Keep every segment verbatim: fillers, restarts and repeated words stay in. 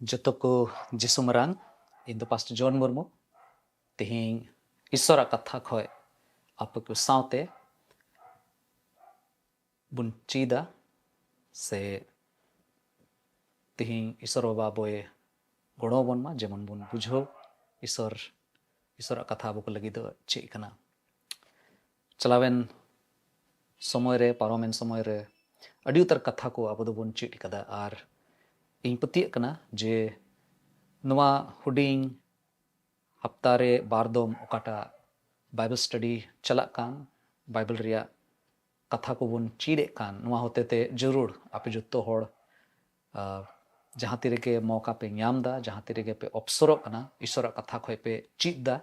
ᱡᱚᱛᱚ ᱠᱚ ᱡᱤᱥᱩ ᱢᱟᱨᱟᱝ᱾ ᱤᱧ ᱫᱚ ᱯᱟᱥᱴᱚᱨ ᱡᱚᱱ ᱢᱩᱨᱢᱩ᱾ ᱛᱮᱦᱮᱧ ᱤᱥᱚᱨᱟᱜ ᱠᱟᱛᱷᱟ ᱠᱷᱚᱡ ᱟᱯᱮ ᱠᱚ ᱥᱟᱶᱛᱮ ᱵᱚᱱ ᱪᱮᱫᱟ, ᱥᱮ ᱛᱮᱦᱮᱧ ᱤᱥᱚᱨ ᱵᱟᱵᱟ ᱟᱵᱚᱭ ᱜᱚᱲᱚ ᱟᱵᱚᱱ ᱢᱟ, ᱡᱮᱢᱚᱱ ᱵᱚᱱ ᱵᱩᱡᱷᱟᱹᱣ ᱤᱥᱚᱨ, ᱤᱥᱚᱨᱟᱜ ᱠᱟᱛᱷᱟ ᱟᱵᱚ ᱠᱚ ᱞᱟᱹᱜᱤᱫ ᱫᱚ ᱪᱮᱫ ᱠᱟᱱᱟ᱾ ᱪᱟᱞᱟᱣᱮᱱ ᱥᱚᱢᱚᱭ ᱨᱮ, ᱯᱟᱨᱚᱢᱮᱱ ᱥᱚᱢᱚᱭ ᱨᱮ ᱟᱹᱰᱤ ᱩᱛᱟᱹᱨ ᱠᱟᱛᱷᱟ ᱠᱚ ᱟᱵᱚ ᱫᱚᱵᱚᱱ ᱪᱮᱫ ᱠᱟᱫᱟ, ᱟᱨ ᱤᱧ ᱯᱟᱹᱛᱭᱟᱹᱜ ᱠᱟᱱᱟ ᱡᱮ ᱱᱚᱣᱟ ᱦᱩᱰᱤᱧ ᱦᱟᱯᱛᱟ ᱨᱮ ᱵᱟᱨ ᱫᱚᱢ ᱚᱠᱟᱴᱟᱜ ᱵᱟᱭᱵᱮᱞ ᱥᱴᱟᱰᱤ ᱪᱟᱞᱟᱜ ᱠᱟᱱ, ᱵᱟᱭᱵᱮᱞ ᱨᱮᱭᱟᱜ ᱠᱟᱛᱷᱟ ᱠᱚᱵᱚᱱ ᱪᱮᱫ ᱮᱫ ᱠᱟᱱ, ᱱᱚᱣᱟ ᱦᱚᱛᱮᱛᱮ ᱡᱟᱹᱨᱩᱲ ᱟᱯᱮ ᱡᱚᱛᱚ ᱦᱚᱲ, ᱟᱨ ᱡᱟᱦᱟᱸ ᱛᱤ ᱨᱮᱜᱮ ᱢᱚᱠᱟ ᱯᱮ ᱧᱟᱢ ᱮᱫᱟ, ᱡᱟᱦᱟᱸ ᱛᱤ ᱨᱮᱜᱮ ᱯᱮ ᱚᱯᱥᱚᱨᱚᱜ ᱠᱟᱱᱟ, ᱤᱥᱚᱨᱟᱜ ᱠᱟᱛᱷᱟ ᱠᱷᱚᱡ ᱯᱮ ᱪᱮᱫ ᱮᱫᱟ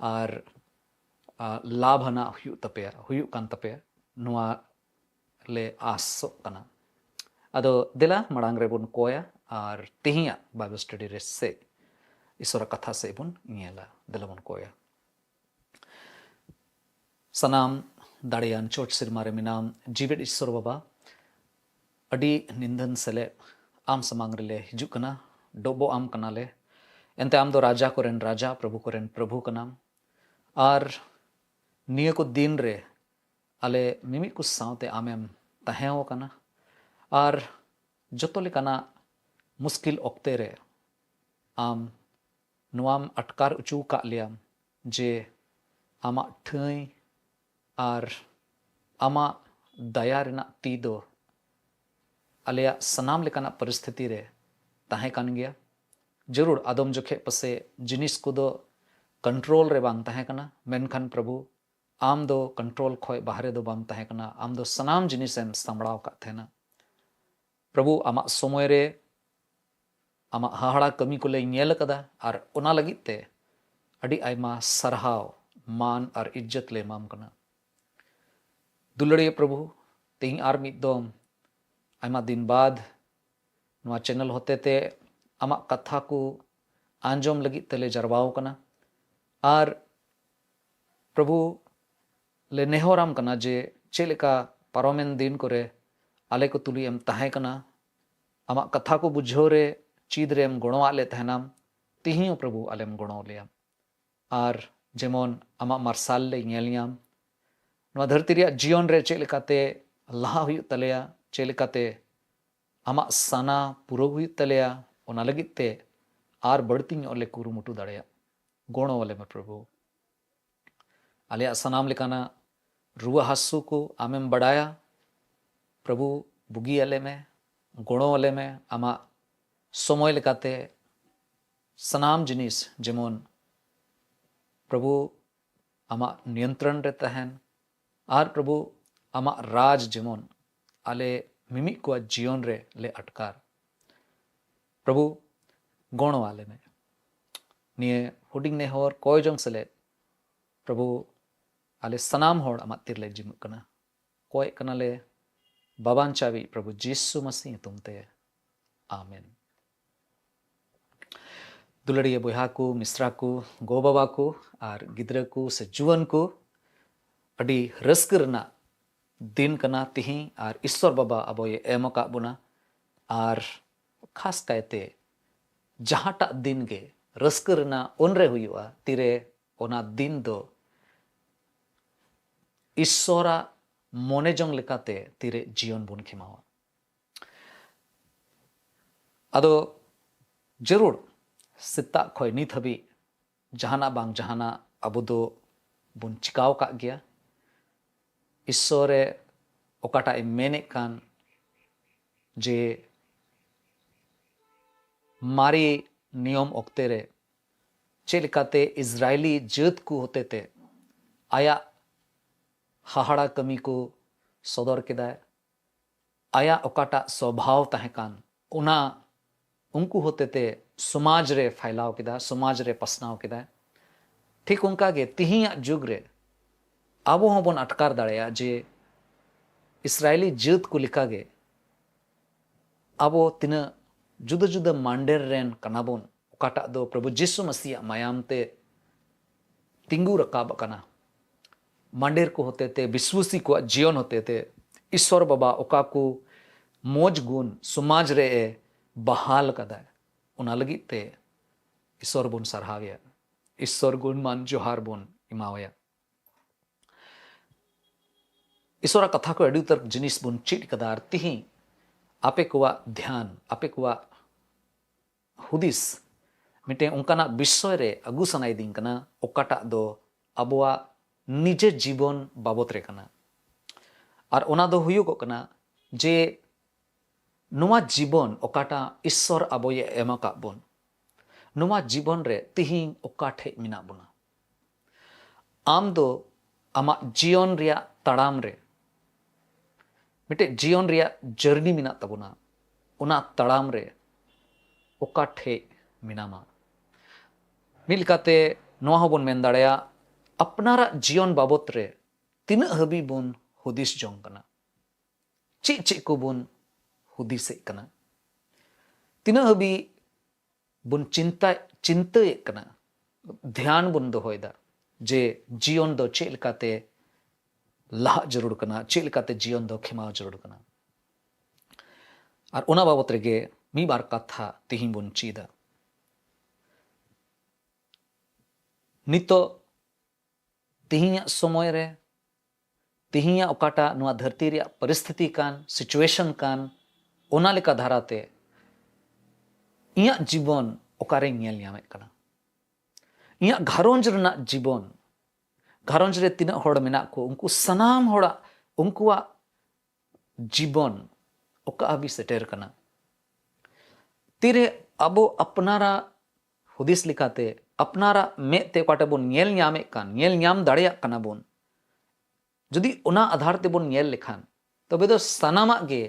ᱟᱨ, ᱟᱨ ᱞᱟᱵᱷ ᱟᱱᱟᱜ ᱦᱩᱭᱩᱜ ᱛᱟᱯᱮᱭᱟ, ᱦᱩᱭᱩᱜ ᱠᱟᱱ ᱛᱟᱯᱮᱭᱟ, ᱱᱚᱣᱟ ᱞᱮ ᱟᱥᱚᱜ ᱠᱟᱱᱟ᱾ ᱟᱫᱚ ᱫᱮᱞᱟ ᱢᱟᱲᱟᱝ ᱨᱮᱵᱚᱱ ᱠᱚᱭᱟ ᱟᱨ ᱛᱮᱦᱮᱧᱟᱜ ᱵᱟᱭᱵᱮᱞ ᱥᱴᱟᱰᱤ ᱨᱮ ᱥᱮᱫ, ᱤᱥᱚᱨᱟᱜ ᱠᱟᱛᱷᱟ ᱥᱮᱫ ᱵᱚᱱ ᱧᱮᱞᱟ᱾ ᱫᱮᱞᱟ ᱵᱚᱱ ᱠᱚᱭᱟ᱾ ᱥᱟᱱᱟᱢ ᱫᱟᱲᱮᱭᱟᱱ ᱪᱚᱴ ᱥᱮᱨᱢᱟ ᱨᱮ ᱢᱮᱱᱟᱢ, ᱡᱤᱣᱮᱫ ᱤᱥᱚᱨ ᱵᱟᱵᱟ, ᱟᱹᱰᱤ ᱱᱤᱱᱫᱷᱟᱹᱱ ᱥᱮᱞᱮᱫ ᱟᱢ ᱥᱟᱢᱟᱝ ᱨᱮᱞᱮ ᱦᱤᱡᱩᱜ ᱠᱟᱱᱟ, ᱰᱚᱵᱚᱜ ᱟᱢ ᱠᱟᱱᱟᱞᱮ᱾ ᱮᱱᱛᱮ ᱟᱢ ᱫᱚ ᱨᱟᱡᱟ ᱠᱚᱨᱮᱱ ᱨᱟᱡᱟ, ᱯᱨᱚᱵᱷᱩ ᱠᱚᱨᱮᱱ ᱯᱨᱚᱵᱷᱩ ᱠᱟᱱᱟᱢ᱾ ᱟᱨ ᱱᱤᱭᱟᱹ ᱠᱚ ᱫᱤᱱ ᱨᱮ ᱟᱞᱮ ᱢᱤᱢᱤᱫ ᱠᱚ ᱥᱟᱶᱛᱮ ᱟᱢᱮᱢ ᱛᱟᱦᱮᱸ ᱟᱠᱟᱱᱟ᱾ ᱟᱨ ᱡᱚᱛᱚ ᱞᱮᱠᱟᱱᱟᱜ ᱢᱩᱥᱠᱤᱞ ᱚᱠᱛᱮ ᱨᱮ ᱟᱢ ᱱᱚᱣᱟᱢ ᱟᱴᱠᱟᱨ ᱦᱚᱪᱚ ᱟᱠᱟᱫ ᱞᱮᱭᱟ ᱡᱮ ᱟᱢᱟᱜ ᱴᱷᱟᱹᱭ ᱟᱨ ᱟᱢᱟᱜ ᱫᱟᱭᱟ ᱨᱮᱱᱟᱜ ᱛᱤ ᱫᱚ ᱟᱞᱮᱭᱟᱜ ᱥᱟᱱᱟᱢ ᱞᱮᱠᱟᱱᱟᱜ ᱯᱚᱨᱤᱥᱛᱷᱤᱛᱤ ᱨᱮ ᱛᱟᱦᱮᱸ ᱠᱟᱱ ᱜᱮᱭᱟ᱾ ᱡᱟᱹᱨᱩᱲ ᱟᱫᱚᱢ ᱡᱚᱠᱷᱮᱡ ᱯᱟᱥᱮ ᱡᱤᱱᱤᱥ ᱠᱚᱫᱚ ᱠᱚᱱᱴᱨᱳᱞ ᱨᱮ ᱵᱟᱝ ᱛᱟᱦᱮᱸ ᱠᱟᱱᱟ, ᱢᱮᱱᱠᱷᱟᱱ ᱯᱨᱚᱵᱷᱩ, ᱟᱢ ᱫᱚ ᱠᱚᱱᱴᱨᱳᱞ ᱠᱷᱚᱡ ᱵᱟᱦᱨᱮ ᱫᱚ ᱵᱟᱢ ᱛᱟᱦᱮᱸ ᱠᱟᱱᱟ᱾ ᱟᱢ ᱫᱚ ᱥᱟᱱᱟᱢ ᱡᱤᱱᱤᱥᱮᱢ ᱥᱟᱢᱵᱲᱟᱣ ᱟᱠᱟᱫ ᱛᱟᱦᱮᱱᱟ᱾ ᱯᱨᱚᱵᱷᱩ, ᱟᱢᱟᱜ ᱥᱚᱢᱚᱭ ᱨᱮ ᱟᱢᱟᱜ ᱦᱟᱦᱟᱲᱟ ᱠᱟᱹᱢᱤ ᱠᱚᱞᱮ ᱧᱮᱞ ᱟᱠᱟᱫᱟ, ᱟᱨ ᱚᱱᱟ ᱞᱟᱹᱜᱤᱫ ᱛᱮ ᱟᱹᱰᱤ ᱟᱭᱢᱟ ᱥᱟᱨᱦᱟᱣ, ᱢᱟᱱ ᱟᱨ ᱤᱡᱽᱡᱚᱛ ᱞᱮ ᱮᱢᱟᱢ ᱠᱟᱱᱟ᱾ ᱫᱩᱞᱟᱹᱲᱤᱭᱟᱹ ᱯᱨᱚᱵᱷᱩ, ᱛᱮᱦᱮᱧ ᱟᱨ ᱢᱤᱫ ᱫᱚᱢ ᱟᱭᱢᱟ ᱫᱤᱱ ᱵᱟᱫ ᱱᱚᱣᱟ ᱪᱮᱱᱮᱞ ᱦᱚᱛᱮᱛᱮ ᱟᱢᱟᱜ ᱠᱟᱛᱷᱟ ᱠᱚ ᱟᱸᱡᱚᱢ ᱞᱟᱹᱜᱤᱫ ᱛᱮᱞᱮ ᱡᱟᱨᱣᱟᱣ ᱠᱟᱱᱟ᱾ ᱟᱨ ᱯᱨᱚᱵᱷᱩ, ᱞᱮ ᱱᱮᱦᱚᱨᱟᱢ ᱠᱟᱱᱟ ᱡᱮ ᱪᱮᱫ ᱞᱮᱠᱟ ᱯᱟᱨᱚᱢᱮᱱ ᱫᱤᱱ ᱠᱚᱨᱮ ᱟᱞᱮ ᱠᱚ ᱛᱩᱞᱩᱡ ᱮᱢ ᱛᱟᱦᱮᱸ ᱠᱟᱱᱟ, ᱟᱢᱟᱜ ᱠᱟᱛᱷᱟ ᱠᱚ ᱵᱩᱡᱷᱟᱹᱣ ᱨᱮ ᱪᱮᱫ ᱨᱮᱢ ᱜᱚᱲᱚᱣᱟᱜ ᱞᱮ ᱛᱟᱦᱮᱱᱟᱢ, ᱛᱤᱦᱤᱧ ᱦᱚᱸ ᱯᱨᱚᱵᱷᱩ ᱟᱞᱮᱢ ᱜᱚᱲᱚ ᱞᱮᱭᱟ᱾ ᱟᱨ ᱡᱮᱢᱚᱱ ᱟᱢᱟᱜ ᱢᱟᱨᱥᱟᱞ ᱞᱮ ᱧᱮᱞ ᱧᱟᱢ, ᱱᱚᱣᱟ ᱫᱷᱟᱹᱨᱛᱤ ᱨᱮᱭᱟᱜ ᱡᱤᱭᱚᱱ ᱨᱮ ᱪᱮᱫ ᱞᱮᱠᱟᱛᱮ ᱞᱟᱦᱟ ᱦᱩᱭᱩᱜ ᱛᱟᱞᱮᱭᱟ, ᱪᱮᱫ ᱞᱮᱠᱟᱛᱮ ᱟᱢᱟᱜ ᱥᱟᱱᱟ ᱯᱩᱨᱟᱹᱣ ᱦᱩᱭᱩᱜ ᱛᱟᱞᱮᱭᱟ, ᱚᱱᱟ ᱞᱟᱹᱜᱤᱫ ᱛᱮ ᱟᱨ ᱵᱟᱹᱲᱛᱤ ᱧᱚᱜ ᱞᱮ ᱠᱩᱨᱩᱢᱩᱴᱩ ᱫᱟᱲᱮᱭᱟᱜ᱾ ᱜᱚᱲᱚ ᱟᱞᱮ ᱢᱮ ᱯᱨᱚᱵᱷᱩ᱾ ᱟᱞᱮᱭᱟᱜ ᱥᱟᱱᱟᱢ ᱞᱮᱠᱟᱱᱟᱜ ᱨᱩᱣᱟᱹ ᱦᱟᱹᱥᱩ ᱠᱚ ᱟᱢᱮᱢ ᱵᱟᱰᱟᱭᱟ᱾ ᱯᱨᱚᱵᱷᱩ, ᱵᱩᱜᱤ ᱟᱞᱮ ᱢᱮ, ᱜᱚᱲᱚ ᱟᱞᱮ ᱢᱮ᱾ ᱟᱢᱟᱜ ᱥᱚᱢᱚᱭ ᱞᱮᱠᱟᱛᱮ ᱥᱟᱱᱟᱢ ᱡᱤᱱᱤᱥ ᱡᱮᱢᱚᱱ ᱯᱨᱚᱵᱷᱩ ᱟᱢᱟᱜ ᱱᱤᱭᱚᱱᱛᱨᱚᱱ ᱨᱮ ᱛᱟᱦᱮᱱ, ᱟᱨ ᱯᱨᱚᱵᱷᱩ ᱟᱢᱟᱜ ᱨᱟᱡᱽ ᱡᱮᱢᱚᱱ ᱟᱞᱮ ᱢᱤᱢᱤᱫ ᱠᱚᱣᱟᱜ ᱡᱤᱭᱚᱱ ᱨᱮ ᱞᱮ ᱟᱴᱠᱟᱨ᱾ ᱯᱨᱚᱵᱷᱩ, ᱜᱚᱲᱚ ᱟᱞᱮ ᱢᱮ᱾ ᱱᱤᱭᱟᱹ ᱦᱩᱰᱤᱧ ᱱᱮᱦᱚᱨ ᱠᱚᱭ ᱡᱚᱝ ᱥᱮᱞᱮᱫ, ᱯᱨᱚᱵᱷᱩ, ᱟᱞᱮ ᱥᱟᱱᱟᱢ ᱦᱚᱲ ᱟᱢᱟᱜ ᱛᱤᱨᱮᱞᱮ ᱡᱤᱢᱟᱹᱜ ᱠᱟᱱᱟ, ᱠᱚᱭᱮᱜ ᱠᱟᱱᱟᱞᱮ ᱵᱟᱵᱟᱱ ᱪᱟᱵᱤ ᱯᱨᱚᱵᱷᱩ ᱡᱤᱥᱩ ᱢᱟᱥᱤ ᱧᱩᱛᱩᱢ ᱛᱮ, ᱟᱢᱮᱱ᱾ ᱫᱩᱞᱟᱹᱲᱤᱭᱟᱹ ᱵᱚᱭᱦᱟ ᱠᱚ, ᱢᱤᱥᱨᱟ ᱠᱚ, ᱜᱚ ᱵᱟᱵᱟ ᱠᱚ ᱟᱨ ᱜᱤᱫᱽᱨᱟᱹ ᱠᱚ ᱥᱮ ᱡᱩᱣᱟᱹᱱ ᱠᱚ, ᱟᱹᱰᱤ ᱨᱟᱹᱥᱠᱟᱹ ᱨᱮᱱᱟᱜ ᱫᱤᱱ ᱠᱟᱱᱟ ᱛᱤᱦᱤᱧ, ᱟᱨ ᱤᱥᱥᱚᱨ ᱵᱟᱵᱟ ᱟᱵᱚᱭ ᱮᱢ ᱟᱠᱟᱫ ᱵᱚᱱᱟ᱾ ᱟᱨ ᱠᱷᱟᱥ ᱠᱟᱭᱛᱮ ᱡᱟᱦᱟᱸᱴᱟᱜ ᱫᱤᱱ ᱜᱮ ᱨᱟᱹᱥᱠᱟᱹ ᱨᱮᱱᱟᱜ ᱩᱱᱨᱮ ᱦᱩᱭᱩᱜᱼᱟ, ᱛᱤᱨᱮ ᱚᱱᱟ ᱫᱤᱱ ᱫᱚ ᱤᱥᱥᱚᱨᱟᱜ ᱢᱚᱱᱮ ᱡᱚᱝ ᱞᱮᱠᱟᱛᱮ ᱛᱤᱨᱮ ᱡᱤᱭᱚᱱ ᱵᱚᱱ ᱠᱷᱮᱢᱟᱣᱟ᱾ ᱟᱫᱚ ᱡᱟᱹᱨᱩᱲ ᱥᱮᱛᱟᱜ ᱠᱷᱚᱱ ᱱᱤᱛ ᱦᱟᱹᱵᱤᱡ ᱡᱟᱦᱟᱱᱟᱜ ᱵᱟᱝ ᱡᱟᱦᱟᱱᱟᱜ ᱟᱵᱚ ᱫᱚ ᱵᱚᱱ ᱪᱤᱠᱟᱣ ᱟᱠᱟᱫ ᱜᱮᱭᱟ᱾ ᱤᱥᱥᱚᱨᱮ ᱚᱠᱟᱴᱟᱜ ᱮ ᱢᱮᱱᱮᱫ ᱠᱟᱱ, ᱡᱮ ᱢᱟᱨᱮ ᱱᱤᱭᱚᱢ ᱚᱠᱛᱮ ᱨᱮ ᱪᱮᱫ ᱞᱮᱠᱟᱛᱮ ᱤᱥᱨᱟᱭᱮᱞᱤ ᱡᱟᱹᱛ ᱠᱚ ᱦᱚᱛᱮᱛᱮ ᱟᱭᱟᱜ ᱦᱟᱦᱟᱲᱟ ᱠᱟᱹᱢᱤ ᱠᱚ ᱥᱚᱫᱚᱨ ᱠᱮᱫᱟᱭ, ᱟᱭᱟᱜ ᱚᱠᱟᱴᱟᱜ ᱥᱚᱵᱷᱟᱣ ᱛᱟᱦᱮᱸ ᱠᱟᱱ, ᱚᱱᱟ ᱩᱱᱠᱩ ᱦᱚᱛᱮᱛᱮ ᱥᱚᱢᱟᱡᱽ ᱨᱮ ᱯᱷᱟᱭᱞᱟᱣ ᱠᱮᱫᱟ, ᱥᱚᱢᱟᱡᱽ ᱨᱮ ᱯᱟᱥᱱᱟᱣ ᱠᱮᱫᱟ᱾ ᱴᱷᱤᱠ ᱚᱱᱠᱟ ᱜᱮ ᱛᱤᱦᱤᱧᱟᱜ ᱡᱩᱜᱽ ᱨᱮ ᱟᱵᱚ ᱦᱚᱸᱵᱚᱱ ᱟᱴᱠᱟᱨ ᱫᱟᱲᱮᱭᱟᱜᱼᱟ ᱡᱮ ᱤᱥᱨᱟᱭᱮᱞᱤ ᱡᱟᱹᱛ ᱠᱚ ᱞᱮᱠᱟᱜᱮ ᱟᱵᱚ ᱛᱤᱱᱟᱹᱜ ᱡᱩᱫᱟᱹ ᱡᱩᱫᱟᱹ ᱢᱟᱱᱰᱮᱨ ᱨᱮᱱ ᱠᱟᱱᱟ ᱵᱚᱱ, ᱚᱠᱟᱴᱟᱜ ᱫᱚ ᱯᱨᱚᱵᱷᱩ ᱡᱤᱥᱩ ᱢᱟᱥᱤᱭᱟᱜ ᱢᱟᱭᱟᱢ ᱛᱮ ᱛᱤᱸᱜᱩ ᱨᱟᱠᱟᱵ ᱟᱠᱟᱱᱟ᱾ ᱢᱟᱱᱰᱮᱨ ᱠᱚ ᱦᱚᱛᱮᱛᱮ, ᱵᱤᱥᱣᱟᱥᱤ ᱠᱚᱣᱟᱜ ᱡᱤᱭᱚᱱ ᱦᱚᱛᱮᱛᱮ ᱤᱥᱥᱚᱨ ᱵᱟᱵᱟ ᱚᱠᱟ ᱠᱚ ᱢᱚᱡᱽ ᱜᱩᱱ ᱥᱚᱢᱟᱡᱽ ᱨᱮ ᱮ ᱵᱟᱦᱟᱞ ᱟᱠᱟᱫᱟᱭ, ᱚᱱᱟ ᱞᱟᱹᱜᱤᱫ ᱛᱮ ᱤᱥᱚᱨ ᱵᱚᱱ ᱥᱟᱨᱦᱟᱣᱮᱭᱟ, ᱤᱥᱚᱨ ᱜᱩᱱᱢᱟᱱ ᱡᱚᱦᱟᱨ ᱵᱚᱱ ᱮᱢᱟᱣᱟᱭᱟ᱾ ᱤᱥᱚᱨᱟᱜ ᱠᱟᱛᱷᱟ ᱠᱚ ᱟᱹᱰᱤ ᱩᱛᱟᱹᱨ ᱡᱤᱱᱤᱥ ᱵᱚᱱ ᱪᱮᱫ ᱠᱟᱫᱟ, ᱟᱨ ᱛᱤᱦᱤᱧ ᱟᱯᱮ ᱠᱚᱣᱟᱜ ᱫᱷᱮᱭᱟᱱ, ᱟᱯᱮ ᱠᱚᱣᱟᱜ ᱦᱩᱫᱤᱥ ᱢᱤᱫᱴᱮᱱ ᱚᱱᱠᱟᱱᱟᱜ ᱵᱤᱥᱚᱭ ᱨᱮ ᱟᱹᱜᱩ ᱥᱟᱱᱟᱭᱮᱫᱤᱧ ᱠᱟᱱᱟ, ᱚᱠᱟᱴᱟᱜ ᱫᱚ ᱟᱵᱚᱣᱟᱜ ᱱᱤᱡᱮ ᱡᱤᱵᱚᱱ ᱵᱟᱵᱚᱛ ᱨᱮ ᱠᱟᱱᱟ᱾ ᱟᱨ ᱚᱱᱟ ᱫᱚ ᱦᱩᱭᱩᱜᱚᱜ ᱠᱟᱱᱟ ᱡᱮ ᱱᱚᱣᱟ ᱡᱤᱵᱚᱱ ᱚᱠᱟᱴᱟᱜ ᱤᱥᱥᱚᱨ ᱟᱵᱚᱭᱮ ᱮᱢ ᱟᱠᱟᱫ ᱵᱚᱱ, ᱱᱚᱣᱟ ᱡᱤᱵᱚᱱ ᱨᱮ ᱛᱤᱦᱤᱧ ᱚᱠᱟ ᱴᱷᱮᱡ ᱢᱮᱱᱟᱜ ᱵᱚᱱᱟ? ᱟᱢ ᱫᱚ ᱟᱢᱟᱜ ᱡᱤᱭᱚᱱ ᱨᱮᱭᱟᱜ ᱛᱟᱲᱟᱢ ᱨᱮ ᱢᱤᱫᱴᱮᱡ ᱡᱤᱭᱚᱱ ᱨᱮᱭᱟᱜ ᱡᱟᱹᱨᱱᱤ ᱢᱮᱱᱟᱜ ᱛᱟᱵᱚᱱᱟ, ᱚᱱᱟ ᱛᱟᱲᱟᱢ ᱨᱮ ᱚᱠᱟ ᱴᱷᱮᱡ ᱢᱮᱱᱟᱢᱟ? ᱢᱤᱫ ᱞᱮᱠᱟᱛᱮ ᱱᱚᱣᱟ ᱦᱚᱸᱵᱚᱱ ᱢᱮᱱ ᱫᱟᱲᱮᱭᱟᱜᱼᱟ, ᱟᱯᱱᱟᱨᱟᱜ ᱡᱤᱭᱚᱱ ᱵᱟᱵᱚᱛ ᱨᱮ ᱛᱤᱱᱟᱹᱜ ᱦᱟᱹᱵᱤᱡ ᱵᱚᱱ ᱦᱩᱫᱤᱥ ᱡᱚᱝ ᱠᱟᱱᱟ? ᱪᱮᱫ ᱪᱮᱫ ᱠᱚᱵᱚᱱ ᱦᱩᱫᱤᱥᱮᱫ ᱠᱟᱱᱟ? ᱛᱤᱱᱟᱹᱜ ᱦᱟᱹᱵᱤᱡ ᱵᱚᱱ ᱪᱤᱱᱛᱟ ᱪᱤᱱᱛᱟᱹᱭᱮᱫ ᱠᱟᱱᱟ, ᱫᱷᱮᱭᱟᱱ ᱵᱚᱱ ᱫᱚᱦᱚᱭᱮᱫᱟ ᱡᱮ ᱡᱤᱭᱚᱱ ᱫᱚ ᱪᱮᱫ ᱞᱮᱠᱟᱛᱮ ᱞᱟᱦᱟᱜ ᱡᱟᱹᱨᱩᱲ ᱠᱟᱱᱟ, ᱪᱮᱫ ᱞᱮᱠᱟᱛᱮ ᱡᱤᱭᱚᱱ ᱫᱚ ᱠᱷᱮᱢᱟᱣ ᱡᱟᱹᱨᱩᱲ ᱠᱟᱱᱟ? ᱟᱨ ᱚᱱᱟ ᱵᱟᱵᱚᱛ ᱨᱮᱜᱮ ᱢᱤᱫ ᱵᱟᱨ ᱠᱟᱛᱷᱟ ᱛᱤᱦᱤᱧ ᱵᱚᱱ ᱪᱮᱫᱟ᱾ ᱱᱤᱛᱚᱜ ᱛᱤᱦᱤᱧᱟᱜ ᱥᱚᱢᱚᱭ ᱨᱮ, ᱛᱤᱦᱤᱧᱟᱜ ᱚᱠᱟᱴᱟᱜ ᱱᱚᱣᱟ ᱫᱷᱟᱹᱨᱛᱤ ᱨᱮᱭᱟᱜ ᱯᱚᱨᱤᱥᱛᱷᱤᱛᱤ ᱠᱟᱱ, situation ᱠᱟᱱ, ᱚᱱᱟ ᱞᱮᱠᱟ ᱫᱷᱟᱨᱟᱛᱮ ᱤᱧᱟᱹᱜ ᱡᱤᱵᱚᱱ ᱚᱠᱟᱨᱮᱧ ᱧᱮᱞ ᱧᱟᱢᱮᱫ ᱠᱟᱱᱟ? ᱤᱧᱟᱹᱜ ᱜᱷᱟᱨᱚᱸᱡᱽ ᱨᱮᱱᱟᱜ ᱡᱤᱵᱚᱱ, ᱜᱷᱟᱨᱚᱸᱡᱽ ᱨᱮ ᱛᱤᱱᱟᱹᱜ ᱦᱚᱲ ᱢᱮᱱᱟᱜ ᱠᱚ, ᱩᱱᱠᱩ ᱥᱟᱱᱟᱢ ᱦᱚᱲᱟᱜ, ᱩᱱᱠᱩᱣᱟᱜ ᱡᱤᱵᱚᱱ ᱚᱠᱟ ᱦᱟᱹᱵᱤᱡ ᱥᱮᱴᱮᱨ ᱠᱟᱱᱟ? ᱛᱤᱨᱮ ᱟᱵᱚ ᱟᱯᱱᱟᱨᱟᱜ ᱦᱩᱫᱤᱥ ᱞᱮᱠᱟᱛᱮ, ᱟᱯᱱᱟᱨᱟᱜ ᱢᱮᱫ ᱛᱮ ᱚᱠᱟᱴᱟᱜ ᱵᱚᱱ ᱧᱮᱞ ᱧᱟᱢᱮᱫ ᱠᱟᱱ, ᱧᱮᱞ ᱧᱟᱢ ᱫᱟᱲᱮᱭᱟᱜ ᱠᱟᱱᱟ ᱵᱚᱱ, ᱡᱩᱫᱤ ᱚᱱᱟ ᱟᱫᱷᱟᱨ ᱛᱮᱵᱚᱱ ᱧᱮᱞ ᱞᱮᱠᱷᱟᱱ, ᱛᱚᱵᱮ ᱫᱚ ᱥᱟᱱᱟᱢᱟᱜ ᱜᱮ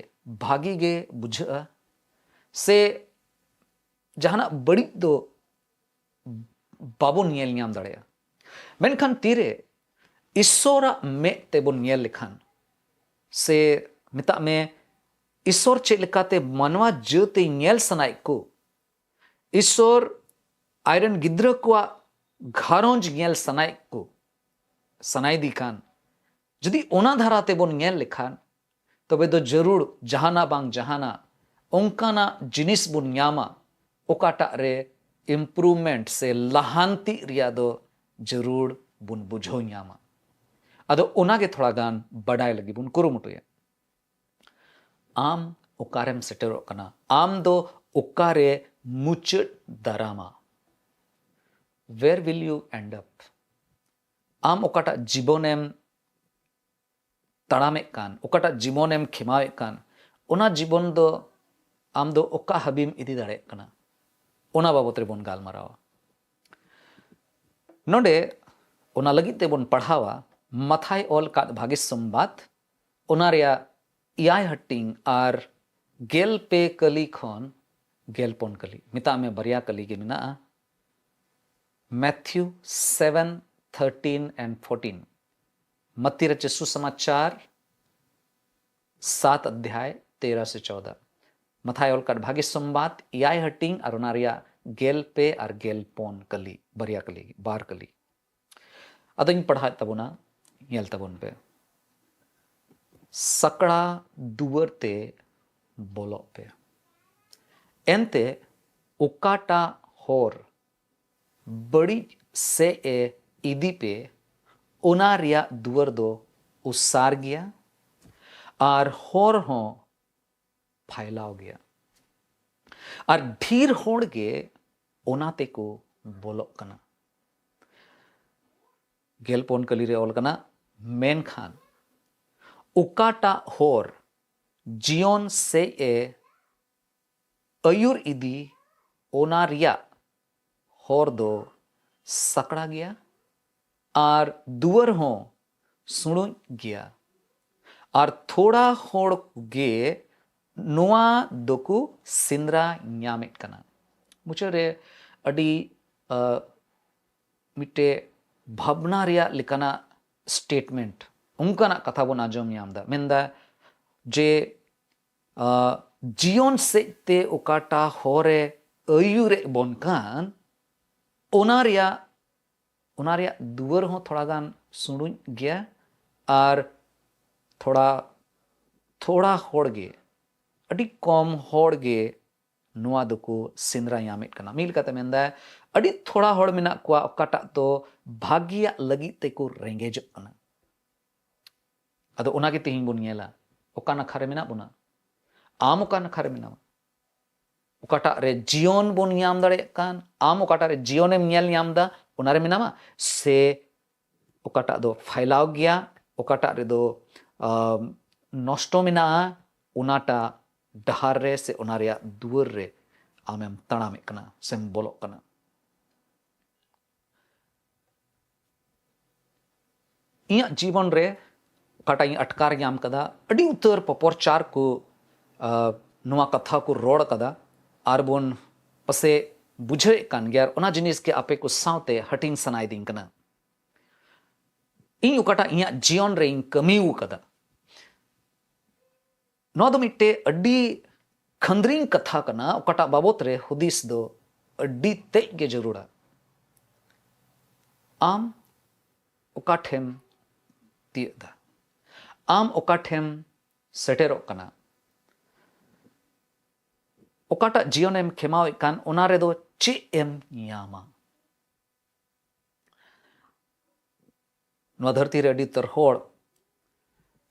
ᱵᱷᱟᱜᱤ ᱜᱮ ᱵᱩᱡᱷᱟᱹᱜᱼᱟ, ᱥᱮ ᱡᱟᱦᱟᱱᱟᱜ ᱵᱟᱹᱲᱤᱡ ᱫᱚ ᱵᱟᱵᱚᱱ ᱧᱮᱞ ᱧᱟᱢ ᱫᱟᱲᱮᱭᱟᱜᱼᱟ᱾ ᱢᱮᱱᱠᱷᱟᱱ ᱛᱤᱨᱮ ᱤᱥᱥᱚᱨᱟᱜ ᱢᱮᱫ ᱛᱮᱵᱚᱱ ᱧᱮᱞ ᱞᱮᱠᱷᱟᱱ, ᱥᱮ ᱢᱮᱛᱟᱜ ᱢᱮ, ᱤᱥᱥᱚᱨ ᱪᱮᱫ ᱞᱮᱠᱟᱛᱮ ᱢᱟᱱᱣᱟ ᱡᱟᱹᱛ ᱮ ᱧᱮᱞ ᱥᱟᱱᱟᱭᱮᱫ ᱠᱚ, ᱤᱥᱥᱚᱨ ᱟᱡᱨᱮᱱ ᱜᱤᱫᱽᱨᱟᱹ ᱠᱚᱣᱟᱜ ᱜᱷᱟᱨᱚᱸᱡᱽ ᱧᱮᱞ ᱥᱟᱱᱟᱭᱮᱫ ᱠᱚ, ᱥᱟᱱᱟᱭᱮᱫᱤ ᱠᱟᱱ, ᱡᱩᱫᱤ ᱚᱱᱟ ᱫᱷᱟᱨᱟ ᱛᱮᱵᱚᱱ ᱧᱮᱞ ᱞᱮᱠᱷᱟᱱ, ᱛᱚᱵᱮ ᱫᱚ ᱡᱟᱹᱨᱩᱲ ᱡᱟᱦᱟᱱᱟᱜ ᱵᱟᱝ ᱡᱟᱦᱟᱱᱟᱜ ᱚᱱᱠᱟᱱᱟᱜ ᱡᱤᱱᱤᱥ ᱵᱚᱱ ᱧᱟᱢᱟ, ᱚᱠᱟᱴᱟᱜ ᱨᱮ improvement ᱥᱮ ᱞᱟᱦᱟᱱᱛᱤ ᱨᱮᱭᱟᱜ ᱫᱚ ᱡᱟᱹᱨᱩᱲ ᱵᱚᱱ ᱵᱩᱡᱷᱟᱹᱣ ᱧᱟᱢᱟ᱾ ᱟᱫᱚ ᱚᱱᱟᱜᱮ ᱛᱷᱚᱲᱟ ᱜᱟᱱ ᱵᱟᱰᱟᱭ ᱞᱟᱹᱜᱤᱫ ᱵᱚᱱ ᱠᱩᱨᱩᱢᱩᱴᱩᱭᱟ᱾ ᱟᱢ ᱚᱠᱟᱨᱮᱢ ᱥᱮᱴᱮᱨᱚᱜ ᱠᱟᱱᱟ? ᱟᱢ ᱫᱚ ᱚᱠᱟᱨᱮ ᱢᱩᱪᱟᱹᱫ ᱫᱟᱨᱟᱢᱟ? Where will you end up? ᱟᱢ ᱚᱠᱟᱴᱟᱜ ᱡᱤᱵᱚᱱᱮᱢ ᱛᱟᱲᱟᱢᱮᱫ ᱠᱟᱱ, ᱚᱠᱟᱴᱟᱜ ᱡᱤᱵᱚᱱᱮᱢ ᱠᱷᱮᱢᱟᱣᱮᱫ ᱠᱟᱱ, ᱚᱱᱟ ᱡᱤᱵᱚᱱ ᱫᱚ ᱟᱢ ᱫᱚ ᱚᱠᱟ ᱦᱟᱹᱵᱤᱢ ᱤᱫᱤ ᱫᱟᱲᱮᱭᱟᱜ ᱠᱟᱱᱟ, ᱚᱱᱟ ᱵᱟᱵᱚᱛ ᱨᱮᱵᱚᱱ ᱜᱟᱞᱢᱟᱨᱟᱣᱟ᱾ ᱱᱚᱰᱮ ᱚᱱᱟ ᱞᱟᱹᱜᱤᱫ ᱛᱮᱵᱚᱱ ᱯᱟᱲᱦᱟᱣᱟ ᱢᱟᱛᱷᱟᱭ ᱚᱞ ᱠᱟᱫ ᱵᱷᱟᱜᱮ ᱥᱚᱢᱵᱟᱫ, ᱚᱱᱟ ᱨᱮᱭᱟᱜ ᱮᱭᱟᱭ ᱦᱟᱹᱴᱤᱧ ᱟᱨ ᱜᱮᱞ ᱯᱮ ᱠᱟᱹᱞᱤ ᱠᱷᱚᱱ ᱜᱮᱞ ᱯᱩᱱ ᱠᱟᱹᱞᱤ᱾ ᱢᱮᱛᱟᱜ ᱢᱮ ᱵᱟᱨᱭᱟ ᱠᱟᱹᱞᱤ ᱜᱮ ᱢᱮᱱᱟᱜᱼᱟ᱾ Matthew seven thirteen and fourteen, ᱢᱟᱛᱤ ᱨᱮ ᱪᱮ ᱥᱩᱥᱚᱢᱟᱪᱟᱨ ᱥᱟᱛ ᱚᱫᱷᱭᱟᱭ ᱛᱮᱨᱚ ᱥᱮ ᱪᱚᱣᱫᱟ, ᱢᱟᱛᱷᱟᱭ ᱚᱞ ᱠᱟᱫ ᱵᱷᱟᱜᱮ ᱥᱚᱢᱵᱟᱫ ᱮᱭᱟᱭ ᱦᱟᱹᱴᱤᱧ ᱟᱨ ᱚᱱᱟ ᱨᱮᱭᱟᱜ ᱜᱮᱞ ᱯᱮ ᱟᱨ ᱜᱮᱞ ᱯᱩᱱ ᱠᱟᱹᱞᱤ, ᱵᱟᱨᱭᱟ ᱠᱟᱹᱞᱤ, ᱵᱟᱨ ᱠᱟᱹᱞᱤ᱾ ᱟᱫᱚᱧ ᱯᱟᱲᱦᱟᱣᱮᱫ ᱛᱟᱵᱚᱱᱟ, ᱧᱮᱞ ᱛᱟᱵᱚᱱ ᱯᱮ᱾ ᱥᱟᱠᱲᱟ ᱫᱩᱣᱟᱹᱨ ᱛᱮ ᱵᱚᱞᱚᱜ ᱯᱮ᱾ ᱮᱱᱛᱮ ᱚᱠᱟᱴᱟᱜ ᱦᱚᱨ ᱵᱟᱹᱲᱤᱡ ᱥᱮᱫ ᱮ ᱤᱫᱤ ᱯᱮ, ᱚᱱᱟ ᱨᱮᱭᱟᱜ ᱫᱩᱣᱟᱹᱨ ᱫᱚ ᱩᱥᱟᱨ ᱜᱮᱭᱟ ᱟᱨ ᱦᱚᱨ ᱦᱚᱸ ᱯᱷᱟᱭᱞᱟᱣ ᱜᱮᱭᱟ, ᱟᱨ ᱰᱷᱮᱨ ᱦᱚᱲ ᱜᱮ ᱚᱱᱟ ᱛᱮᱠᱚ ᱵᱚᱞᱚᱜ ᱠᱟᱱᱟ᱾ ᱜᱮᱞ ᱯᱩᱱ ᱠᱟᱹᱞᱤ ᱨᱮ ᱚᱞ ᱠᱟᱱᱟ, ᱢᱮᱱᱠᱷᱟᱱ ᱚᱠᱟᱴᱟᱜ ᱦᱚᱨ ᱡᱤᱭᱚᱱ ᱥᱮᱫ ᱮ ᱟᱹᱭᱩᱨ ᱤᱫᱤ, ᱚᱱᱟ ᱨᱮᱭᱟᱜ ᱦᱚᱨ ᱫᱚ ᱥᱟᱠᱲᱟ ᱜᱮᱭᱟ ᱟᱨ ᱫᱩᱣᱟᱹᱨ ᱦᱚᱸ ᱥᱩᱲᱩᱡ ᱜᱮᱭᱟ, ᱟᱨ ᱛᱷᱚᱲᱟ ᱦᱚᱲ ᱜᱮ ᱱᱚᱣᱟ ᱫᱚᱠᱚ ᱥᱮᱸᱫᱽᱨᱟ ᱧᱟᱢᱮᱫ ᱠᱟᱱᱟ᱾ ᱢᱩᱪᱟᱹᱫ ᱨᱮ ᱟᱹᱰᱤ, ᱟ, ᱢᱤᱫᱴᱮᱡ ᱵᱷᱟᱵᱽᱱᱟ ᱨᱮᱭᱟᱜ ᱞᱮᱠᱟᱱᱟᱜ statement, ᱚᱱᱠᱟᱱᱟᱜ ᱠᱟᱛᱷᱟ ᱵᱚᱱ ᱟᱸᱡᱚᱢ ᱧᱟᱢ ᱮᱫᱟ᱾ ᱢᱮᱱᱫᱟ ᱡᱮ, ᱟ, ᱡᱤᱭᱚᱱ ᱥᱮᱫ ᱛᱮ ᱚᱠᱟᱴᱟᱜ ᱦᱚᱨᱮ ᱟᱹᱭᱩᱨᱮᱫ ᱵᱚᱱ ᱠᱟᱱ, ᱚᱱᱟ ᱨᱮᱭᱟᱜ, ᱚᱱᱟ ᱨᱮᱭᱟᱜ ᱫᱩᱣᱟᱹᱨ ᱦᱚᱸ ᱛᱷᱚᱲᱟ ᱜᱟᱱ ᱥᱩᱲᱩᱡ ᱜᱮᱭᱟ, ᱟᱨ ᱛᱷᱚᱲᱟ, ᱛᱷᱚᱲᱟ ᱦᱚᱲ ᱜᱮ, ᱟᱹᱰᱤ ᱠᱚᱢ ᱦᱚᱲ ᱜᱮ ᱱᱚᱣᱟ ᱫᱚᱠᱚ ᱥᱮᱸᱫᱽᱨᱟ ᱧᱟᱢᱮᱫ ᱠᱟᱱᱟ᱾ ᱢᱤᱫ ᱞᱮᱠᱟᱛᱮ ᱢᱮᱱᱫᱟᱭ, ᱟᱹᱰᱤ ᱛᱷᱚᱲᱟ ᱦᱚᱲ ᱢᱮᱱᱟᱜ ᱠᱚᱣᱟ ᱚᱠᱟᱴᱟᱜ ᱫᱚ ᱵᱷᱟᱹᱜᱤᱭᱟᱜ ᱞᱟᱹᱜᱤᱫ ᱛᱮᱠᱚ ᱨᱮᱸᱜᱮᱡᱚᱜ ᱠᱟᱱᱟ᱾ ᱟᱫᱚ ᱚᱱᱟᱜᱮ ᱛᱮᱦᱮᱧ ᱵᱚᱱ ᱧᱮᱞᱟ, ᱚᱠᱟ ᱱᱟᱠᱷᱟ ᱨᱮ ᱢᱮᱱᱟᱜ ᱵᱚᱱᱟ, ᱟᱢ ᱚᱠᱟ ᱱᱟᱠᱷᱟ ᱨᱮ ᱢᱮᱱᱟᱢᱟ, ᱚᱠᱟᱴᱟᱜ ᱨᱮ ᱡᱤᱭᱚᱱ ᱵᱚᱱ ᱧᱟᱢ ᱫᱟᱲᱮᱭᱟᱜ ᱠᱟᱱ, ᱟᱢ ᱚᱠᱟᱴᱟᱜ ᱨᱮ ᱡᱤᱭᱚᱱᱮᱢ ᱧᱮᱞ ᱧᱟᱢ ᱮᱫᱟ, ᱚᱱᱟ ᱨᱮ ᱢᱮᱱᱟᱢᱟ, ᱥᱮ ᱚᱠᱟᱴᱟᱜ ᱫᱚ ᱯᱷᱟᱭᱞᱟᱣ ᱜᱮᱭᱟ, ᱚᱠᱟᱴᱟᱜ ᱨᱮᱫᱚ ᱟᱢ, ᱱᱚᱥᱴᱚ ᱢᱮᱱᱟᱜᱼᱟ, ᱚᱱᱟᱴᱟᱜ ᱰᱟᱦᱟᱨ ᱨᱮ ᱥᱮ ᱚᱱᱟ ᱨᱮᱭᱟᱜ ᱫᱩᱣᱟᱹᱨ ᱨᱮ ᱟᱢᱮᱢ ᱛᱟᱲᱟᱢᱮᱫ ᱠᱟᱱᱟ ᱥᱮᱢ ᱵᱚᱞᱚᱜ ᱠᱟᱱᱟ᱾ ᱤᱧᱟᱹᱜ ᱡᱤᱵᱚᱱ ᱨᱮ ᱚᱠᱟᱴᱟᱜ ᱤᱧ ᱟᱴᱠᱟᱨ ᱧᱟᱢ ᱠᱟᱫᱟ, ᱟᱹᱰᱤ ᱩᱛᱟᱹᱨ ᱯᱚᱯᱚᱨᱪᱟᱨ ᱠᱚ, ᱟ, ᱱᱚᱣᱟ ᱠᱟᱛᱷᱟ ᱠᱚ ᱨᱚᱲ ᱠᱟᱫᱟ, ᱟᱨ ᱵᱚᱱ ᱯᱟᱥᱮ ᱵᱩᱡᱷᱟᱹᱣᱮᱫ ᱠᱟᱱ ᱜᱮᱭᱟ, ᱟᱨ ᱚᱱᱟ ᱡᱤᱱᱤᱥ ᱜᱮ ᱟᱯᱮ ᱠᱚ ᱥᱟᱶᱛᱮ ᱦᱟᱹᱴᱤᱧ ᱥᱟᱱᱟᱭᱮᱫᱤᱧ ᱠᱟᱱᱟ᱾ ᱤᱧ ᱚᱠᱟᱴᱟᱜ ᱤᱧᱟᱹᱜ ᱡᱤᱭᱚᱱ ᱨᱮᱧ ᱠᱟᱹᱢᱤ ᱟᱠᱟᱫᱟ, ᱱᱚᱣᱟ ᱫᱚ ᱢᱤᱫᱴᱮᱡ ᱟᱹᱰᱤ ᱠᱷᱟᱹᱱᱫᱽᱨᱤᱝ ᱠᱟᱛᱷᱟ ᱠᱟᱱᱟ, ᱚᱠᱟᱴᱟᱜ ᱵᱟᱵᱚᱛ ᱨᱮ ᱦᱩᱫᱤᱥ ᱫᱚ ᱟᱹᱰᱤ ᱛᱮᱫ ᱜᱮ ᱡᱟᱹᱨᱩᱲᱟ᱾ ᱟᱢ ᱚᱠᱟ ᱴᱷᱮᱢ ᱛᱤᱭᱟᱹᱜ ᱫᱟ? ᱟᱢ ᱚᱠᱟ ᱴᱷᱮᱢ ᱥᱮᱴᱮᱨᱚᱜ ᱠᱟᱱᱟ? ᱚᱠᱟᱴᱟᱜ ᱡᱤᱭᱚᱱᱮᱢ ᱠᱷᱮᱢᱟᱣᱮᱫ ᱠᱟᱱ, ᱚᱱᱟ ᱨᱮᱫᱚ ᱪᱮᱫ ᱮᱢ ᱧᱟᱢᱟ? ᱱᱚᱣᱟ ᱫᱷᱟᱹᱨᱛᱤ ᱨᱮ ᱟᱹᱰᱤ ᱩᱛᱟᱹᱨ ᱦᱚᱲ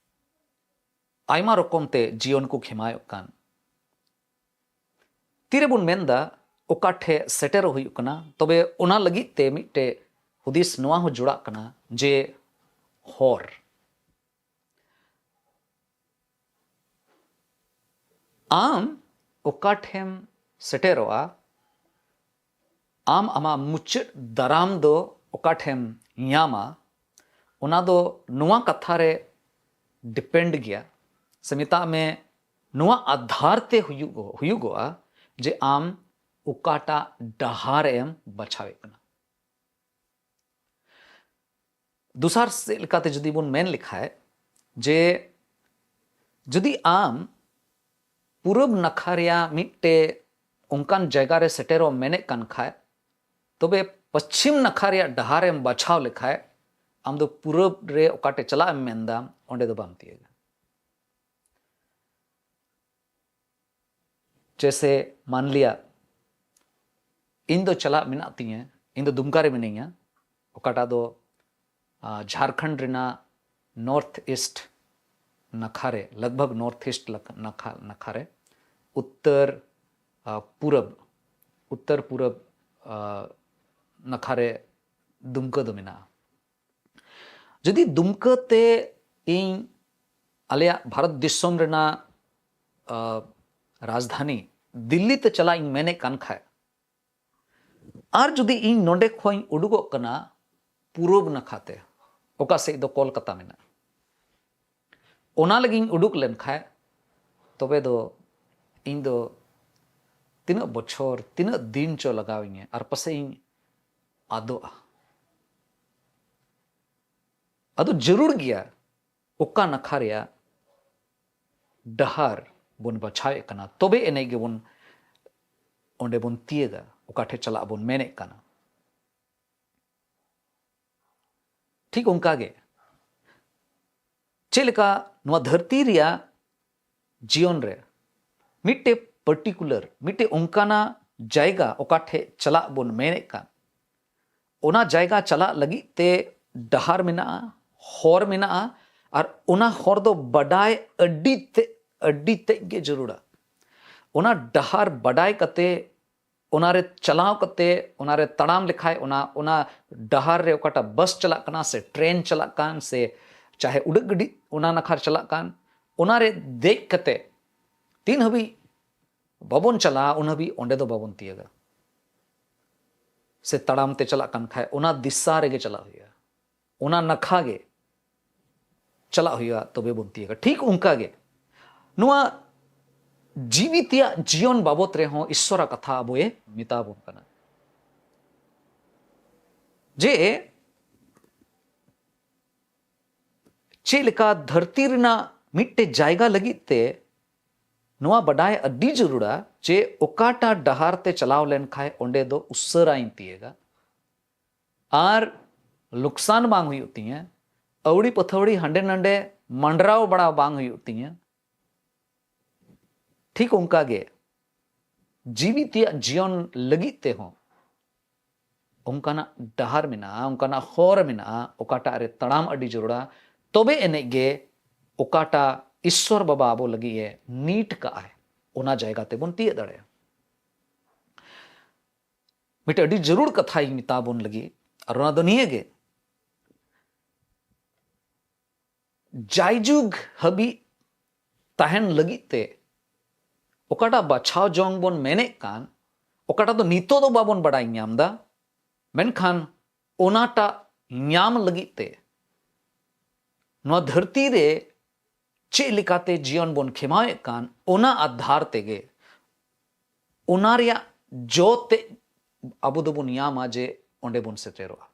ᱟᱭᱢᱟ ᱨᱚᱠᱚᱢ ᱛᱮ ᱡᱤᱭᱚᱱ ᱠᱚ ᱠᱷᱮᱢᱟᱣᱮᱫ ᱠᱟᱱ, ᱛᱤᱨᱮᱵᱚᱱ ᱢᱮᱱᱫᱟ ᱚᱠᱟ ᱴᱷᱮᱡ ᱥᱮᱴᱮᱨᱚᱜ ᱦᱩᱭᱩᱜ ᱠᱟᱱᱟ, ᱛᱚᱵᱮ ᱚᱱᱟ ᱞᱟᱹᱜᱤᱫ ᱛᱮ ᱢᱤᱫᱴᱮᱡ ᱦᱩᱫᱤᱥ ᱱᱚᱣᱟ ᱦᱚᱸ ᱡᱩᱲᱟᱜ ᱠᱟᱱᱟ ᱡᱮ ᱦᱚᱨ, ᱟᱢ ᱚᱠᱟ ᱴᱷᱮᱢ ᱥᱮᱴᱮᱨᱚᱜᱼᱟ, ᱟᱢ ᱟᱢᱟᱜ ᱢᱩᱪᱟᱹᱫ ᱫᱟᱨᱟᱢ ᱫᱚ ᱚᱠᱟ ᱴᱷᱮᱢ ᱧᱟᱢᱟ, ᱚᱱᱟ ᱫᱚ ᱱᱚᱣᱟ ᱠᱟᱛᱷᱟ ᱨᱮ ᱰᱤᱯᱮᱱᱰ ᱜᱮᱭᱟ, ᱥᱮ ᱢᱮᱛᱟᱜ ᱢᱮ ᱱᱚᱣᱟ ᱟᱫᱷᱟᱨ ᱛᱮ ᱦᱩᱭᱩᱜᱚᱜ-, ᱦᱩᱭᱩᱜᱚᱜᱼᱟ ᱡᱮ ᱟᱢ ᱚᱠᱟᱴᱟᱜ ᱰᱟᱦᱟᱨ ᱮᱢ ᱵᱟᱪᱷᱟᱣᱮᱫ ᱠᱟᱱᱟ᱾ ᱫᱚᱥᱟᱨ ᱥᱮᱫ ᱞᱮᱠᱟᱛᱮ ᱡᱩᱫᱤ ᱵᱚᱱ ᱢᱮᱱ ᱞᱮᱠᱷᱟᱡ ᱡᱮ ᱡᱩᱫᱤ ᱟᱢ ᱯᱩᱨᱩᱵ ᱱᱟᱠᱷᱟ ᱨᱮᱭᱟᱜ ᱢᱤᱫᱴᱮᱡ ᱚᱱᱠᱟᱱ ᱡᱟᱭᱜᱟ ᱨᱮ ᱥᱮᱴᱮᱨᱚᱜ ᱢᱮᱱᱮᱫ ᱠᱟᱱ ᱠᱷᱟᱡ, ᱛᱚᱵᱮ ᱯᱚᱪᱷᱤᱢ ᱱᱟᱠᱷᱟ ᱨᱮᱭᱟᱜ ᱰᱟᱦᱟᱨ ᱮᱢ ᱵᱟᱪᱷᱟᱣ ᱞᱮᱠᱷᱟᱡ, ᱟᱢ ᱫᱚ ᱯᱩᱨᱩᱵ ᱨᱮ ᱚᱠᱟᱴᱮ ᱪᱟᱞᱟᱜ ᱮᱢ ᱢᱮᱱᱫᱟ, ᱚᱸᱰᱮ ᱫᱚ ᱵᱟᱢ ᱛᱤᱭᱟᱹᱜᱟ᱾ ᱡᱮᱥᱮ ᱢᱟᱱ ᱞᱤᱭᱟ, ᱤᱧ ᱫᱚ ᱪᱟᱞᱟᱜ ᱢᱮᱱᱟᱜ ᱛᱤᱧᱟᱹ, ᱤᱧ ᱫᱚ ᱫᱩᱢᱠᱟ ᱨᱮ ᱢᱤᱱᱟᱹᱧᱟ, ᱚᱠᱟᱴᱟᱜ ᱫᱚ ᱟᱨ, ᱡᱷᱟᱲᱠᱷᱚᱸᱰ ᱨᱮᱱᱟᱜ ᱱᱚᱨᱛᱷ ᱤᱥᱴ ᱱᱟᱠᱷᱟ ᱨᱮ, ᱞᱟᱜᱽᱵᱷᱟᱜᱽ ᱱᱚᱨᱛᱷ ᱤᱥᱴ ᱞᱟᱠ- ᱱᱟᱠᱷᱟ ᱱᱟᱠᱷᱟ ᱨᱮ, ᱩᱛᱛᱚᱨ ᱟᱨ, ᱯᱩᱨᱚᱵᱽ, ᱩᱛᱛᱚᱨ ᱯᱩᱨᱚᱵᱽ ᱟᱨ, ᱱᱟᱠᱷᱟ ᱨᱮ ᱫᱩᱢᱠᱟᱹ ᱫᱚ ᱢᱮᱱᱟᱜᱼᱟ᱾ ᱡᱩᱫᱤ ᱫᱩᱢᱠᱟᱹ ᱛᱮ ᱤᱧ ᱟᱞᱮᱭᱟᱜ ᱵᱷᱟᱨᱚᱛ ᱫᱤᱥᱚᱢ ᱨᱮᱱᱟᱜ ᱟᱨ, ᱨᱟᱡᱽᱫᱷᱟᱱᱤ ᱫᱤᱞᱞᱤ ᱛᱮ ᱪᱟᱞᱟᱜ ᱤᱧ ᱢᱮᱱᱮᱫ ᱠᱟᱱ ᱠᱷᱟᱡ, ᱟᱨ ᱡᱩᱫᱤ ᱤᱧ ᱱᱚᱰᱮ ᱠᱷᱚᱱ ᱤᱧ ᱩᱰᱩᱠᱚᱜ ᱠᱟᱱᱟ ᱯᱩᱨᱩᱵᱽ ᱱᱟᱠᱷᱟᱛᱮ, ᱚᱠᱟ ᱥᱮᱫ ᱫᱚ ᱠᱚᱞᱠᱟᱛᱟ ᱢᱮᱱᱟᱜᱼᱟ, ᱚᱱᱟ ᱞᱟᱹᱜᱤᱫ ᱤᱧ ᱩᱰᱩᱠ ᱞᱮᱱᱠᱷᱟᱡ, ᱛᱚᱵᱮ ᱫᱚ ᱤᱧ ᱫᱚ ᱛᱤᱱᱟᱹᱜ ᱵᱚᱪᱷᱚᱨ, ᱛᱤᱱᱟᱹᱜ ᱫᱤᱱ ᱪᱚ ᱞᱟᱜᱟᱣ ᱤᱧᱟᱹ, ᱟᱨ ᱯᱟᱥᱮᱡ ᱤᱧ ᱟᱫᱚᱜᱼᱟ᱾ ᱟᱫᱚ ᱡᱟᱹᱨᱩᱲ ᱜᱮᱭᱟ ᱚᱠᱟ ᱱᱟᱠᱷᱟ ᱨᱮᱭᱟᱜ ᱰᱟᱦᱟᱨ ᱵᱚᱱ ᱵᱟᱪᱷᱟᱣᱮᱫ ᱠᱟᱱᱟ, ᱛᱚᱵᱮ ᱮᱱᱮᱡ ᱜᱮᱵᱚᱱ ᱚᱸᱰᱮ ᱵᱚᱱ ᱛᱤᱭᱟᱹᱜᱟ, ᱚᱠᱟ ᱴᱷᱮᱡ ᱪᱟᱞᱟᱜ ᱵᱚᱱ ᱢᱮᱱᱮᱫ ᱠᱟᱱᱟ᱾ ᱴᱷᱤᱠ ᱚᱱᱠᱟ ᱜᱮ, ᱪᱮᱫ ᱞᱮᱠᱟ ᱱᱚᱣᱟ ᱫᱷᱟᱹᱨᱛᱤ ᱨᱮᱭᱟᱜ ᱡᱤᱭᱚᱱ ᱨᱮ ᱢᱤᱫᱴᱮᱡ ᱯᱟᱨᱴᱤᱠᱩᱞᱟᱨ, ᱢᱤᱫᱴᱮᱡ ᱚᱱᱠᱟᱱᱟᱜ ᱡᱟᱭᱜᱟ ᱚᱠᱟ ᱴᱷᱮᱡ ᱪᱟᱞᱟᱜ ᱵᱚᱱ ᱢᱮᱱᱮᱫ ᱠᱟᱱ, ᱚᱱᱟ ᱡᱟᱭᱜᱟ ᱪᱟᱞᱟᱜ ᱞᱟᱹᱜᱤᱫ ᱛᱮ ᱰᱟᱦᱟᱨ ᱢᱮᱱᱟᱜᱼᱟ, ᱦᱚᱨ ᱢᱮᱱᱟᱜᱼᱟ, ᱟᱨ ᱚᱱᱟ ᱦᱚᱨ ᱫᱚ ᱵᱟᱰᱟᱭ ᱟᱹᱰᱤ ᱛᱮ, ᱟᱹᱰᱤ ᱛᱮᱫ ᱜᱮ ᱡᱟᱹᱨᱩᱲᱟ᱾ ᱚᱱᱟ ᱰᱟᱦᱟᱨ ᱵᱟᱰᱟᱭ ᱠᱟᱛᱮ, ᱚᱱᱟᱨᱮ ᱪᱟᱞᱟᱣ ᱠᱟᱛᱮ, ᱚᱱᱟᱨᱮ ᱛᱟᱲᱟᱢ ᱞᱮᱠᱷᱟᱡ, ᱚᱱᱟ, ᱚᱱᱟ ᱰᱟᱦᱟᱨ ᱨᱮ ᱚᱠᱟᱴᱟᱜ ᱵᱟᱥ ᱪᱟᱞᱟᱜ ᱠᱟᱱᱟ ᱥᱮ ᱴᱨᱮᱱ ᱪᱟᱞᱟᱜ ᱠᱟᱱ ᱥᱮ ᱪᱟᱦᱮ ᱩᱰᱟᱹᱜ ᱜᱟᱹᱰᱤ ᱚᱱᱟ ᱱᱟᱠᱷᱟᱨ ᱪᱟᱞᱟᱜ ᱠᱟᱱ, ᱚᱱᱟᱨᱮ ᱫᱮᱡ ᱠᱟᱛᱮ ᱛᱤᱱ ᱦᱟᱹᱵᱤᱡ ᱵᱟᱵᱚᱱ ᱪᱟᱞᱟᱜᱼᱟ, ᱩᱱ ᱦᱟᱹᱵᱤᱡ ᱚᱸᱰᱮ ᱫᱚ ᱵᱟᱵᱚᱱ ᱛᱤᱭᱟᱹᱜᱟ᱾ ᱥᱮ ᱛᱟᱲᱟᱢ ᱛᱮ ᱪᱟᱞᱟᱜ ᱠᱟᱱ ᱠᱷᱟᱡ, ᱚᱱᱟ ᱫᱤᱥᱟ ᱨᱮᱜᱮ ᱪᱟᱞᱟᱜ ᱦᱩᱭᱩᱜᱼᱟ, ᱚᱱᱟ ᱱᱟᱠᱷᱟ ᱜᱮ ᱪᱟᱞᱟᱜ ᱦᱩᱭᱩᱜᱼᱟ, ᱛᱚᱵᱮ ᱵᱚᱱ ᱛᱤᱭᱟᱹᱜᱟ᱾ ᱴᱷᱤᱠ ᱚᱱᱠᱟ ᱜᱮ ᱱᱚᱣᱟ ᱡᱤᱣᱤ ᱛᱮᱭᱟᱜ ᱡᱤᱭᱚᱱ ᱵᱟᱵᱚᱛ ᱨᱮᱦᱚᱸ ᱤᱥᱥᱚᱨᱟᱜ ᱠᱟᱛᱷᱟ ᱟᱵᱚᱭ ᱢᱮᱛᱟ ᱵᱚᱱ ᱠᱟᱱᱟ, ᱡᱮ ᱪᱮᱫ ᱞᱮᱠᱟ ᱫᱷᱟᱹᱨᱛᱤ ᱨᱮᱱᱟᱜ ᱢᱤᱫᱴᱮᱡ ᱡᱟᱭᱜᱟ ᱞᱟᱹᱜᱤᱫ ᱛᱮ ᱱᱚᱣᱟ ᱵᱟᱰᱟᱭ ᱟᱹᱰᱤ ᱡᱟᱹᱨᱩᱲᱟ ᱡᱮ ᱚᱠᱟᱴᱟᱜ ᱰᱟᱦᱟᱨ ᱛᱮ ᱪᱟᱞᱟᱣ ᱞᱮᱱᱠᱷᱟᱡ ᱚᱸᱰᱮ ᱫᱚ ᱩᱥᱟᱹᱨᱟᱧ ᱛᱤᱭᱟᱹᱜᱟ᱾ ᱟᱨ ᱞᱚᱠᱥᱟᱱ ᱵᱟᱝ ᱦᱩᱭᱩᱜ ᱛᱤᱧᱟᱹ, ᱟᱹᱣᱲᱤ ᱯᱟᱹᱛᱷᱟᱹᱣᱲᱤ ᱦᱟᱸᱰᱮ ᱱᱟᱰᱮ ᱢᱟᱸᱰᱨᱟᱣ ᱵᱟᱲᱟ ᱵᱟᱝ ᱦᱩᱭᱩᱜ ᱛᱤᱧᱟᱹ᱾ ᱴᱷᱤᱠ ᱚᱱᱠᱟ ᱜᱮ ᱡᱤᱣᱤ ᱛᱮᱭᱟᱜ ᱡᱤᱭᱚᱱ ᱞᱟᱹᱜᱤᱫ ᱛᱮᱦᱚᱸ ᱚᱱᱠᱟᱱᱟᱜ ᱰᱟᱦᱟᱨ ᱢᱮᱱᱟᱜᱼᱟ, ᱚᱱᱠᱟᱱᱟᱜ ᱦᱚᱨ ᱢᱮᱱᱟᱜᱼᱟ, ᱚᱠᱟᱴᱟᱜ ᱨᱮ ᱛᱟᱲᱟᱢ ᱟᱹᱰᱤ ᱡᱟᱹᱨᱩᱲᱟ, ᱛᱚᱵᱮ ᱮᱱᱮᱡ ᱜᱮ ᱚᱠᱟᱴᱟᱜ ᱤᱥᱥᱚᱨ ᱵᱟᱵᱟ ᱟᱵᱚ ᱞᱟᱹᱜᱤᱫ ᱮ ᱱᱤᱴ ᱠᱟᱜᱼᱟᱭ, ᱚᱱᱟ ᱡᱟᱭᱜᱟ ᱛᱮᱵᱚᱱ ᱛᱤᱭᱟᱹᱜ ᱫᱟᱲᱮᱭᱟᱜᱼᱟ᱾ ᱢᱤᱫᱴᱮᱱ ᱟᱹᱰᱤ ᱡᱟᱹᱨᱩᱲ ᱠᱟᱛᱷᱟᱭ ᱢᱮᱛᱟ ᱵᱚᱱ ᱞᱟᱹᱜᱤᱫ, ᱟᱨ ᱚᱱᱟ ᱫᱚ ᱱᱤᱭᱟᱹ ᱜᱮ, ᱡᱟᱭᱡᱩᱜᱽ ᱦᱟᱹᱵᱤᱡ ᱛᱟᱦᱮᱱ ᱞᱟᱹᱜᱤᱫ ᱛᱮ ᱚᱠᱟᱴᱟᱜ ᱵᱟᱪᱷᱟᱣ ᱡᱚᱝ ᱵᱚᱱ ᱢᱮᱱᱮᱫ ᱠᱟᱱ, ᱚᱠᱟᱴᱟᱜ ᱫᱚ ᱱᱤᱛᱚᱜ ᱫᱚ ᱵᱟᱵᱚᱱ ᱵᱟᱰᱟᱭ ᱧᱟᱢ ᱮᱫᱟ, ᱢᱮᱱᱠᱷᱟᱱ ᱚᱱᱟᱴᱟᱜ ᱧᱟᱢ ᱞᱟᱹᱜᱤᱫ ᱛᱮ ᱱᱚᱣᱟ ᱫᱷᱟᱹᱨᱛᱤ ᱨᱮ ᱪᱮᱫ ᱞᱮᱠᱟᱛᱮ ᱡᱤᱭᱚᱱ ᱵᱚᱱ ᱠᱷᱮᱢᱟᱣᱮᱫ ᱠᱟᱱ, ᱚᱱᱟ ᱟᱫᱷᱟᱨ ᱛᱮᱜᱮ ᱚᱱᱟ ᱨᱮᱭᱟᱜ ᱡᱚ ᱛᱮ ᱟᱵᱚ ᱫᱚᱵᱚᱱ ᱧᱟᱢᱟ, ᱡᱮ ᱚᱸᱰᱮ ᱵᱚᱱ ᱥᱮᱴᱮᱨᱚᱜᱼᱟ᱾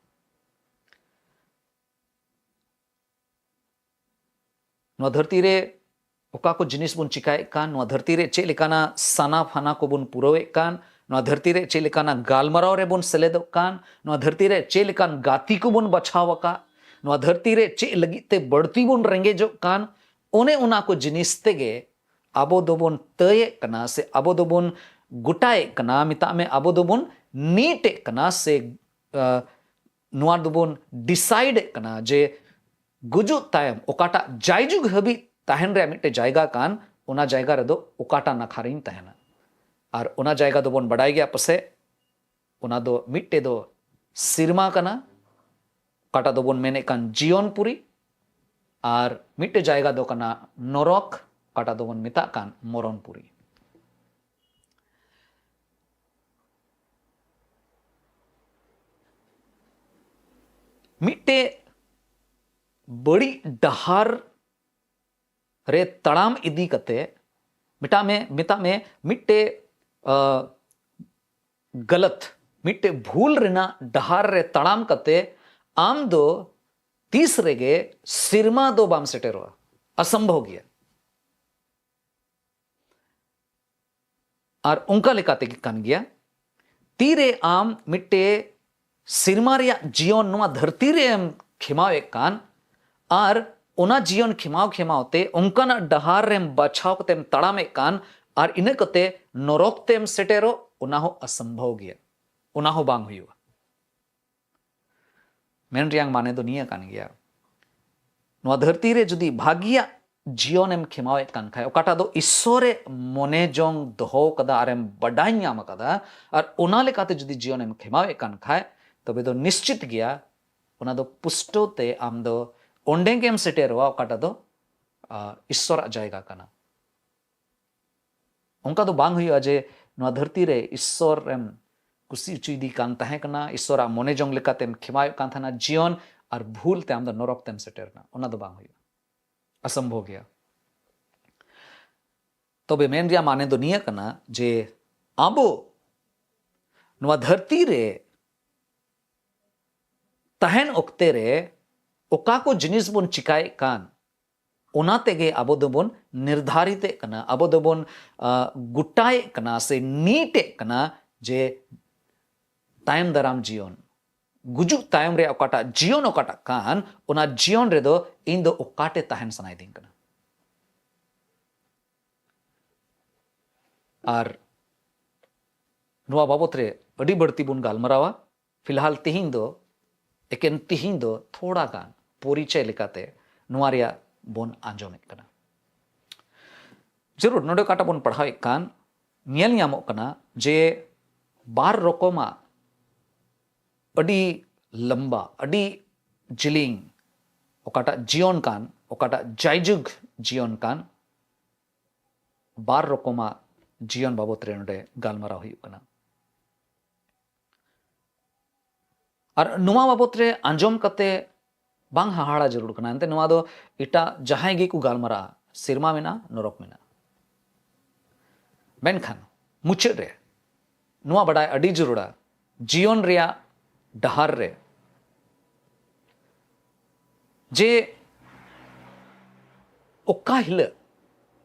ᱱᱚᱣᱟ ᱫᱷᱟᱹᱨᱛᱤ ᱨᱮ ᱚᱠᱟ ᱠᱚ ᱡᱤᱱᱤᱥ ᱵᱚᱱ ᱪᱤᱠᱟᱭᱮᱫ ᱠᱟᱱ, ᱱᱚᱣᱟ ᱫᱷᱟᱹᱨᱛᱤ ᱨᱮ ᱪᱮᱫ ᱞᱮᱠᱟᱱᱟᱜ ᱥᱟᱱᱟ ᱯᱷᱟᱱᱟ ᱠᱚᱵᱚᱱ ᱯᱩᱨᱟᱹᱣᱮᱫ ᱠᱟᱱ, ᱱᱚᱣᱟ ᱫᱷᱟᱹᱨᱛᱤ ᱨᱮ ᱪᱮᱫ ᱞᱮᱠᱟᱱᱟᱜ ᱜᱟᱞᱢᱟᱨᱟᱣ ᱨᱮᱵᱚᱱ ᱥᱮᱞᱮᱫᱚᱜ ᱠᱟᱱ, ᱱᱚᱣᱟ ᱫᱷᱟᱹᱨᱛᱤ ᱨᱮ ᱪᱮᱫ ᱞᱮᱠᱟᱱ ᱜᱟᱛᱮ ᱠᱚᱵᱚᱱ ᱵᱟᱪᱷᱟᱣ ᱟᱠᱟᱫ, ᱱᱚᱣᱟ ᱫᱷᱟᱹᱨᱛᱤ ᱨᱮ ᱪᱮᱫ ᱞᱟᱹᱜᱤᱫ ᱛᱮ ᱵᱟᱹᱲᱛᱤ ᱵᱚᱱ ᱨᱮᱸᱜᱮᱡᱚᱜ ᱠᱟᱱ, ᱚᱱᱮ ᱚᱱᱟ ᱠᱚ ᱡᱤᱱᱤᱥ ᱛᱮᱜᱮ ᱟᱵᱚ ᱫᱚᱵᱚᱱ ᱛᱟᱹᱭᱮᱫ ᱠᱟᱱᱟ, ᱥᱮ ᱟᱵᱚ ᱫᱚᱵᱚᱱ ᱜᱚᱴᱟᱭᱮᱫ ᱠᱟᱱᱟ, ᱢᱮᱛᱟᱜ ᱢᱮ, ᱟᱵᱚ ᱫᱚᱵᱚᱱ ᱱᱤᱴᱮᱫ ᱠᱟᱱᱟ, ᱥᱮ, ᱟ, ᱱᱚᱣᱟ ᱫᱚᱵᱚᱱ ᱰᱤᱥᱟᱭᱤᱰᱮᱫ ᱠᱟᱱᱟ ᱡᱮ ᱜᱩᱡᱩᱜ ᱛᱟᱭᱚᱢ ᱚᱠᱟᱴᱟᱜ ᱡᱟᱭᱡᱩᱜᱽ ᱦᱟᱹᱵᱤᱡ ᱛᱟᱦᱮᱱ ᱨᱮᱭᱟᱜ ᱢᱤᱫᱴᱮᱱ ᱡᱟᱭᱜᱟ ᱠᱟᱱ, ᱚᱱᱟ ᱡᱟᱭᱜᱟ ᱨᱮᱫᱚ ᱚᱠᱟᱴᱟᱜ ᱱᱟᱠᱷᱟ ᱨᱤᱧ ᱛᱟᱦᱮᱱᱟ᱾ ᱟᱨ ᱚᱱᱟ ᱡᱟᱭᱜᱟ ᱫᱚᱵᱚᱱ ᱵᱟᱰᱟᱭ ᱜᱮᱭᱟ ᱯᱟᱥᱮᱡ, ᱚᱱᱟ ᱫᱚ ᱢᱤᱫᱴᱮᱡ ᱫᱚ ᱥᱤᱨᱢᱟ ᱠᱟᱱᱟ, ᱚᱠᱟᱴᱟᱜ ᱫᱚᱵᱚᱱ ᱢᱮᱱᱮᱫ ᱠᱟᱱ ᱡᱤᱭᱚᱱ ᱯᱩᱨᱤ, ᱟᱨ ᱢᱤᱫᱴᱮᱡ ᱡᱟᱭᱜᱟ ᱫᱚ ᱠᱟᱱᱟ ᱱᱚᱨᱚᱠ, ᱚᱠᱟᱴᱟᱜ ᱫᱚᱵᱚᱱ ᱢᱮᱛᱟᱜ ᱠᱟᱱ ᱢᱚᱨᱚᱱ ᱯᱩᱨᱤ᱾ ᱢᱤᱫᱴᱮᱡ ᱵᱟᱹᱲᱤᱡ ᱰᱟᱦᱟᱨ ᱨᱮ ᱛᱟᱲᱟᱢ ᱤᱫᱤ ᱠᱟᱛᱮ, ᱢᱮᱛᱟᱜ ᱢᱮ, ᱢᱮᱛᱟᱜ ᱢᱮ, ᱢᱤᱫᱴᱮᱡ, ᱟ, ᱜᱟᱞᱟᱛ, ᱢᱤᱫᱴᱮᱡ ᱵᱷᱩᱞ ᱨᱮᱱᱟᱜ ᱰᱟᱦᱟᱨ ᱨᱮ ᱛᱟᱲᱟᱢ ᱠᱟᱛᱮ ᱟᱢ ᱫᱚ ᱛᱤᱥ ᱨᱮᱜᱮ ᱥᱮᱨᱢᱟ ᱫᱚ ᱵᱟᱢ ᱥᱮᱴᱮᱨᱚᱜᱼᱟ, ᱚᱥᱚᱢᱵᱷᱚᱵ ᱜᱮᱭᱟ᱾ ᱟᱨ ᱚᱱᱠᱟ ᱞᱮᱠᱟ ᱛᱮᱜᱮ ᱠᱟᱱ ᱜᱮᱭᱟ, ᱛᱤᱨᱮ ᱟᱢ ᱢᱤᱫᱴᱮᱡ ᱥᱮᱨᱢᱟ ᱨᱮᱭᱟᱜ ᱡᱤᱭᱚᱱ ᱱᱚᱣᱟ ᱫᱷᱟᱹᱨᱛᱤ ᱨᱮᱢ ᱠᱷᱮᱢᱟᱣᱮᱫ ᱠᱟᱱ, ᱟᱨ ᱚᱱᱟ ᱡᱤᱭᱚᱱ ᱠᱷᱮᱢᱟᱣ ᱠᱷᱮᱢᱟᱣ ᱛᱮ ᱚᱱᱠᱟᱱᱟᱜ ᱰᱟᱦᱟᱨ ᱨᱮᱢ ᱵᱟᱪᱷᱟᱣ ᱠᱟᱛᱮᱢ ᱛᱟᱲᱟᱢᱮᱫ ᱠᱟᱱ, ᱟᱨ ᱤᱱᱟᱹ ᱠᱟᱛᱮ ᱱᱚᱨᱚᱠ ᱛᱮᱢ ᱥᱮᱴᱮᱨᱚᱜ, ᱚᱱᱟ ᱦᱚᱸ ᱚᱥᱚᱢᱵᱷᱚᱵ ᱜᱮᱭᱟ, ᱚᱱᱟ ᱦᱚᱸ ᱵᱟᱝ ᱦᱩᱭᱩᱜᱼᱟ᱾ ᱢᱮᱱ ᱨᱮᱭᱟᱜ ᱢᱟᱱᱮ ᱫᱚ ᱱᱤᱭᱟᱹ ᱠᱟᱱ ᱜᱮᱭᱟ, ᱱᱚᱣᱟ ᱫᱷᱟᱹᱨᱛᱤ ᱨᱮ ᱡᱩᱫᱤ ᱵᱷᱟᱹᱜᱤᱭᱟᱜ ᱡᱤᱭᱚᱱᱮᱢ ᱠᱷᱮᱢᱟᱣᱮᱫ ᱠᱟᱱ ᱠᱷᱟᱡ, ᱚᱠᱟᱴᱟᱜ ᱫᱚ ᱤᱥᱥᱚᱨᱮ ᱢᱚᱱᱮ ᱡᱚᱝ ᱫᱚᱦᱚ ᱠᱟᱫᱟ ᱟᱨᱮᱢ ᱵᱟᱰᱟᱭ ᱧᱟᱢ ᱠᱟᱫᱟ, ᱟᱨ ᱚᱱᱟ ᱞᱮᱠᱟᱛᱮ ᱡᱩᱫᱤ ᱡᱤᱭᱚᱱᱮᱢ ᱠᱷᱮᱢᱟᱣᱮᱫ ᱠᱟᱱ ᱠᱷᱟᱡ, ᱛᱚᱵᱮ ᱫᱚ ᱱᱤᱥᱪᱤᱛ ᱜᱮᱭᱟ, ᱚᱱᱟ ᱫᱚ ᱯᱩᱥᱴᱟᱹᱣ ᱛᱮ ᱟᱢ ᱫᱚ ᱚᱸᱰᱮ ᱜᱮᱢ ᱥᱮᱴᱮᱨᱚᱜᱼᱟ, ᱚᱠᱟᱴᱟᱜ ᱫᱚ, ᱟ, ᱤᱥᱥᱚᱨᱟᱜ ᱡᱟᱭᱜᱟ ᱠᱟᱱᱟ᱾ ᱚᱱᱠᱟ ᱫᱚ ᱵᱟᱝ ᱦᱩᱭᱩᱜᱼᱟ ᱡᱮ ᱱᱚᱣᱟ ᱫᱷᱟᱹᱨᱛᱤ ᱨᱮ ᱤᱥᱥᱚᱨ ᱮᱢ ᱠᱩᱥᱤ ᱦᱚᱪᱚᱭᱮᱫᱮ ᱠᱟᱱ ᱛᱟᱦᱮᱸ ᱠᱟᱱᱟ, ᱤᱥᱥᱚᱨᱟᱜ ᱢᱚᱱᱮ ᱡᱚᱝ ᱞᱮᱠᱟᱛᱮᱢ ᱠᱷᱮᱢᱟᱣᱮᱫ ᱠᱟᱱ ᱛᱟᱦᱮᱱᱟ ᱡᱤᱭᱚᱱ, ᱟᱨ ᱵᱷᱩᱞ ᱛᱮ ᱟᱢ ᱫᱚ ᱱᱚᱨᱚᱠ ᱛᱮᱢ ᱥᱮᱴᱮᱨ ᱮᱱᱟ᱾ ᱚᱱᱟ ᱫᱚ ᱵᱟᱝ ᱦᱩᱭᱩᱜᱼᱟ, ᱚᱥᱚᱢᱵᱷᱚᱵ ᱜᱮᱭᱟ᱾ ᱛᱚᱵᱮ ᱢᱮᱱ ᱨᱮᱭᱟᱜ ᱢᱟᱱᱮ ᱫᱚ ᱱᱤᱭᱟᱹ ᱠᱟᱱᱟ ᱡᱮ ᱟᱵᱚ ᱱᱚᱣᱟ ᱫᱷᱟᱹᱨᱛᱤ ᱨᱮ ᱛᱟᱦᱮᱱ ᱚᱠᱛᱮ ᱨᱮ ᱚᱠᱟ ᱠᱚ ᱡᱤᱱᱤᱥ ᱵᱚᱱ ᱪᱤᱠᱟᱭᱮᱫ ᱠᱟᱱ, ᱚᱱᱟ ᱛᱮᱜᱮ ᱟᱵᱚ ᱫᱚᱵᱚᱱ ᱱᱤᱨᱫᱷᱟᱨᱤᱛᱮᱫ ᱠᱟᱱᱟ, ᱟᱵᱚ ᱫᱚᱵᱚᱱ, ᱟ, ᱜᱚᱴᱟᱭᱮᱫ ᱠᱟᱱᱟ ᱥᱮ ᱱᱤᱴᱮᱫ ᱠᱟᱱᱟ ᱡᱮ ᱛᱟᱭᱚᱢ ᱫᱟᱨᱟᱢ ᱡᱤᱭᱚᱱ, ᱜᱩᱡᱩᱜ ᱛᱟᱭᱚᱢ ᱨᱮ ᱚᱠᱟᱴᱟᱜ ᱡᱤᱭᱚᱱ ᱚᱠᱟᱴᱟᱜ ᱠᱟᱱ, ᱚᱱᱟ ᱡᱤᱭᱚᱱ ᱨᱮᱫᱚ ᱤᱧ ᱫᱚ ᱚᱠᱟᱴᱮ ᱛᱟᱦᱮᱱ ᱥᱟᱱᱟᱭᱤᱫᱤᱧ ᱠᱟᱱᱟ᱾ ᱟᱨ ᱱᱚᱣᱟ ᱵᱟᱵᱚᱛ ᱨᱮ ᱟᱹᱰᱤ ᱵᱟᱹᱲᱛᱤ ᱵᱚᱱ ᱜᱟᱞᱢᱟᱨᱟᱣᱟ᱾ ᱯᱷᱤᱞᱦᱟᱞ ᱛᱤᱦᱤᱧ ᱫᱚ, ᱮᱠᱮᱱ ᱛᱤᱦᱤᱧ ᱫᱚ ᱛᱷᱚᱲᱟ ᱜᱟᱱ ᱯᱚᱨᱤᱪᱚᱭ ᱞᱮᱠᱟᱛᱮ ᱱᱚᱣᱟ ᱨᱮᱭᱟᱜ ᱵᱚᱱ ᱟᱸᱡᱚᱢᱮᱫ ᱠᱟᱱᱟ᱾ ᱡᱟᱹᱨᱩᱲ ᱱᱚᱰᱮ ᱚᱠᱟᱴᱟᱜ ᱵᱚᱱ ᱯᱟᱲᱦᱟᱣᱮᱫ ᱠᱟᱱ, ᱧᱮᱞ ᱧᱟᱢᱚᱜ ᱠᱟᱱᱟ ᱡᱮ ᱵᱟᱨ ᱨᱚᱠᱚᱢᱟᱜ ᱟᱹᱰᱤ ᱞᱟᱢᱵᱟ, ᱟᱹᱰᱤ ᱡᱤᱞᱤᱧ ᱚᱠᱟᱴᱟᱜ ᱡᱤᱭᱚᱱ ᱠᱟᱱ, ᱚᱠᱟᱴᱟᱜ ᱡᱟᱭᱡᱩᱜᱽ ᱡᱤᱭᱚᱱ ᱠᱟᱱ, ᱵᱟᱨ ᱨᱚᱠᱚᱢᱟᱜ ᱡᱤᱭᱚᱱ ᱵᱟᱵᱚᱛ ᱨᱮ ᱱᱚᱰᱮ ᱜᱟᱞᱢᱟᱨᱟᱣ ᱦᱩᱭᱩᱜ ᱠᱟᱱᱟ᱾ ᱟᱨ ᱱᱚᱣᱟ ᱵᱟᱵᱚᱛ ᱨᱮ ᱟᱸᱡᱚᱢ ᱠᱟᱛᱮ ᱵᱟᱝ ᱦᱟᱦᱟᱲᱟ ᱡᱟᱹᱨᱩᱲ ᱠᱟᱱᱟ, ᱮᱱᱛᱮ ᱱᱚᱣᱟ ᱫᱚ ᱮᱴᱟᱜ ᱡᱟᱦᱟᱸᱭ ᱜᱮᱠᱚ ᱜᱟᱞᱢᱟᱨᱟᱜᱼᱟ, ᱥᱮᱨᱢᱟ ᱢᱮᱱᱟᱜᱼᱟ, ᱱᱚᱨᱚᱠ ᱢᱮᱱᱟᱜᱼᱟ᱾ ᱢᱮᱱᱠᱷᱟᱱ ᱢᱩᱪᱟᱹᱫ ᱨᱮ ᱱᱚᱣᱟ ᱵᱟᱰᱟᱭ ᱟᱹᱰᱤ ᱡᱟᱹᱨᱩᱲᱟ, ᱡᱤᱭᱚᱱ ᱨᱮᱭᱟᱜ ᱰᱟᱦᱟᱨ ᱨᱮ ᱡᱮ ᱚᱠᱟ ᱦᱤᱞᱟᱹᱜ,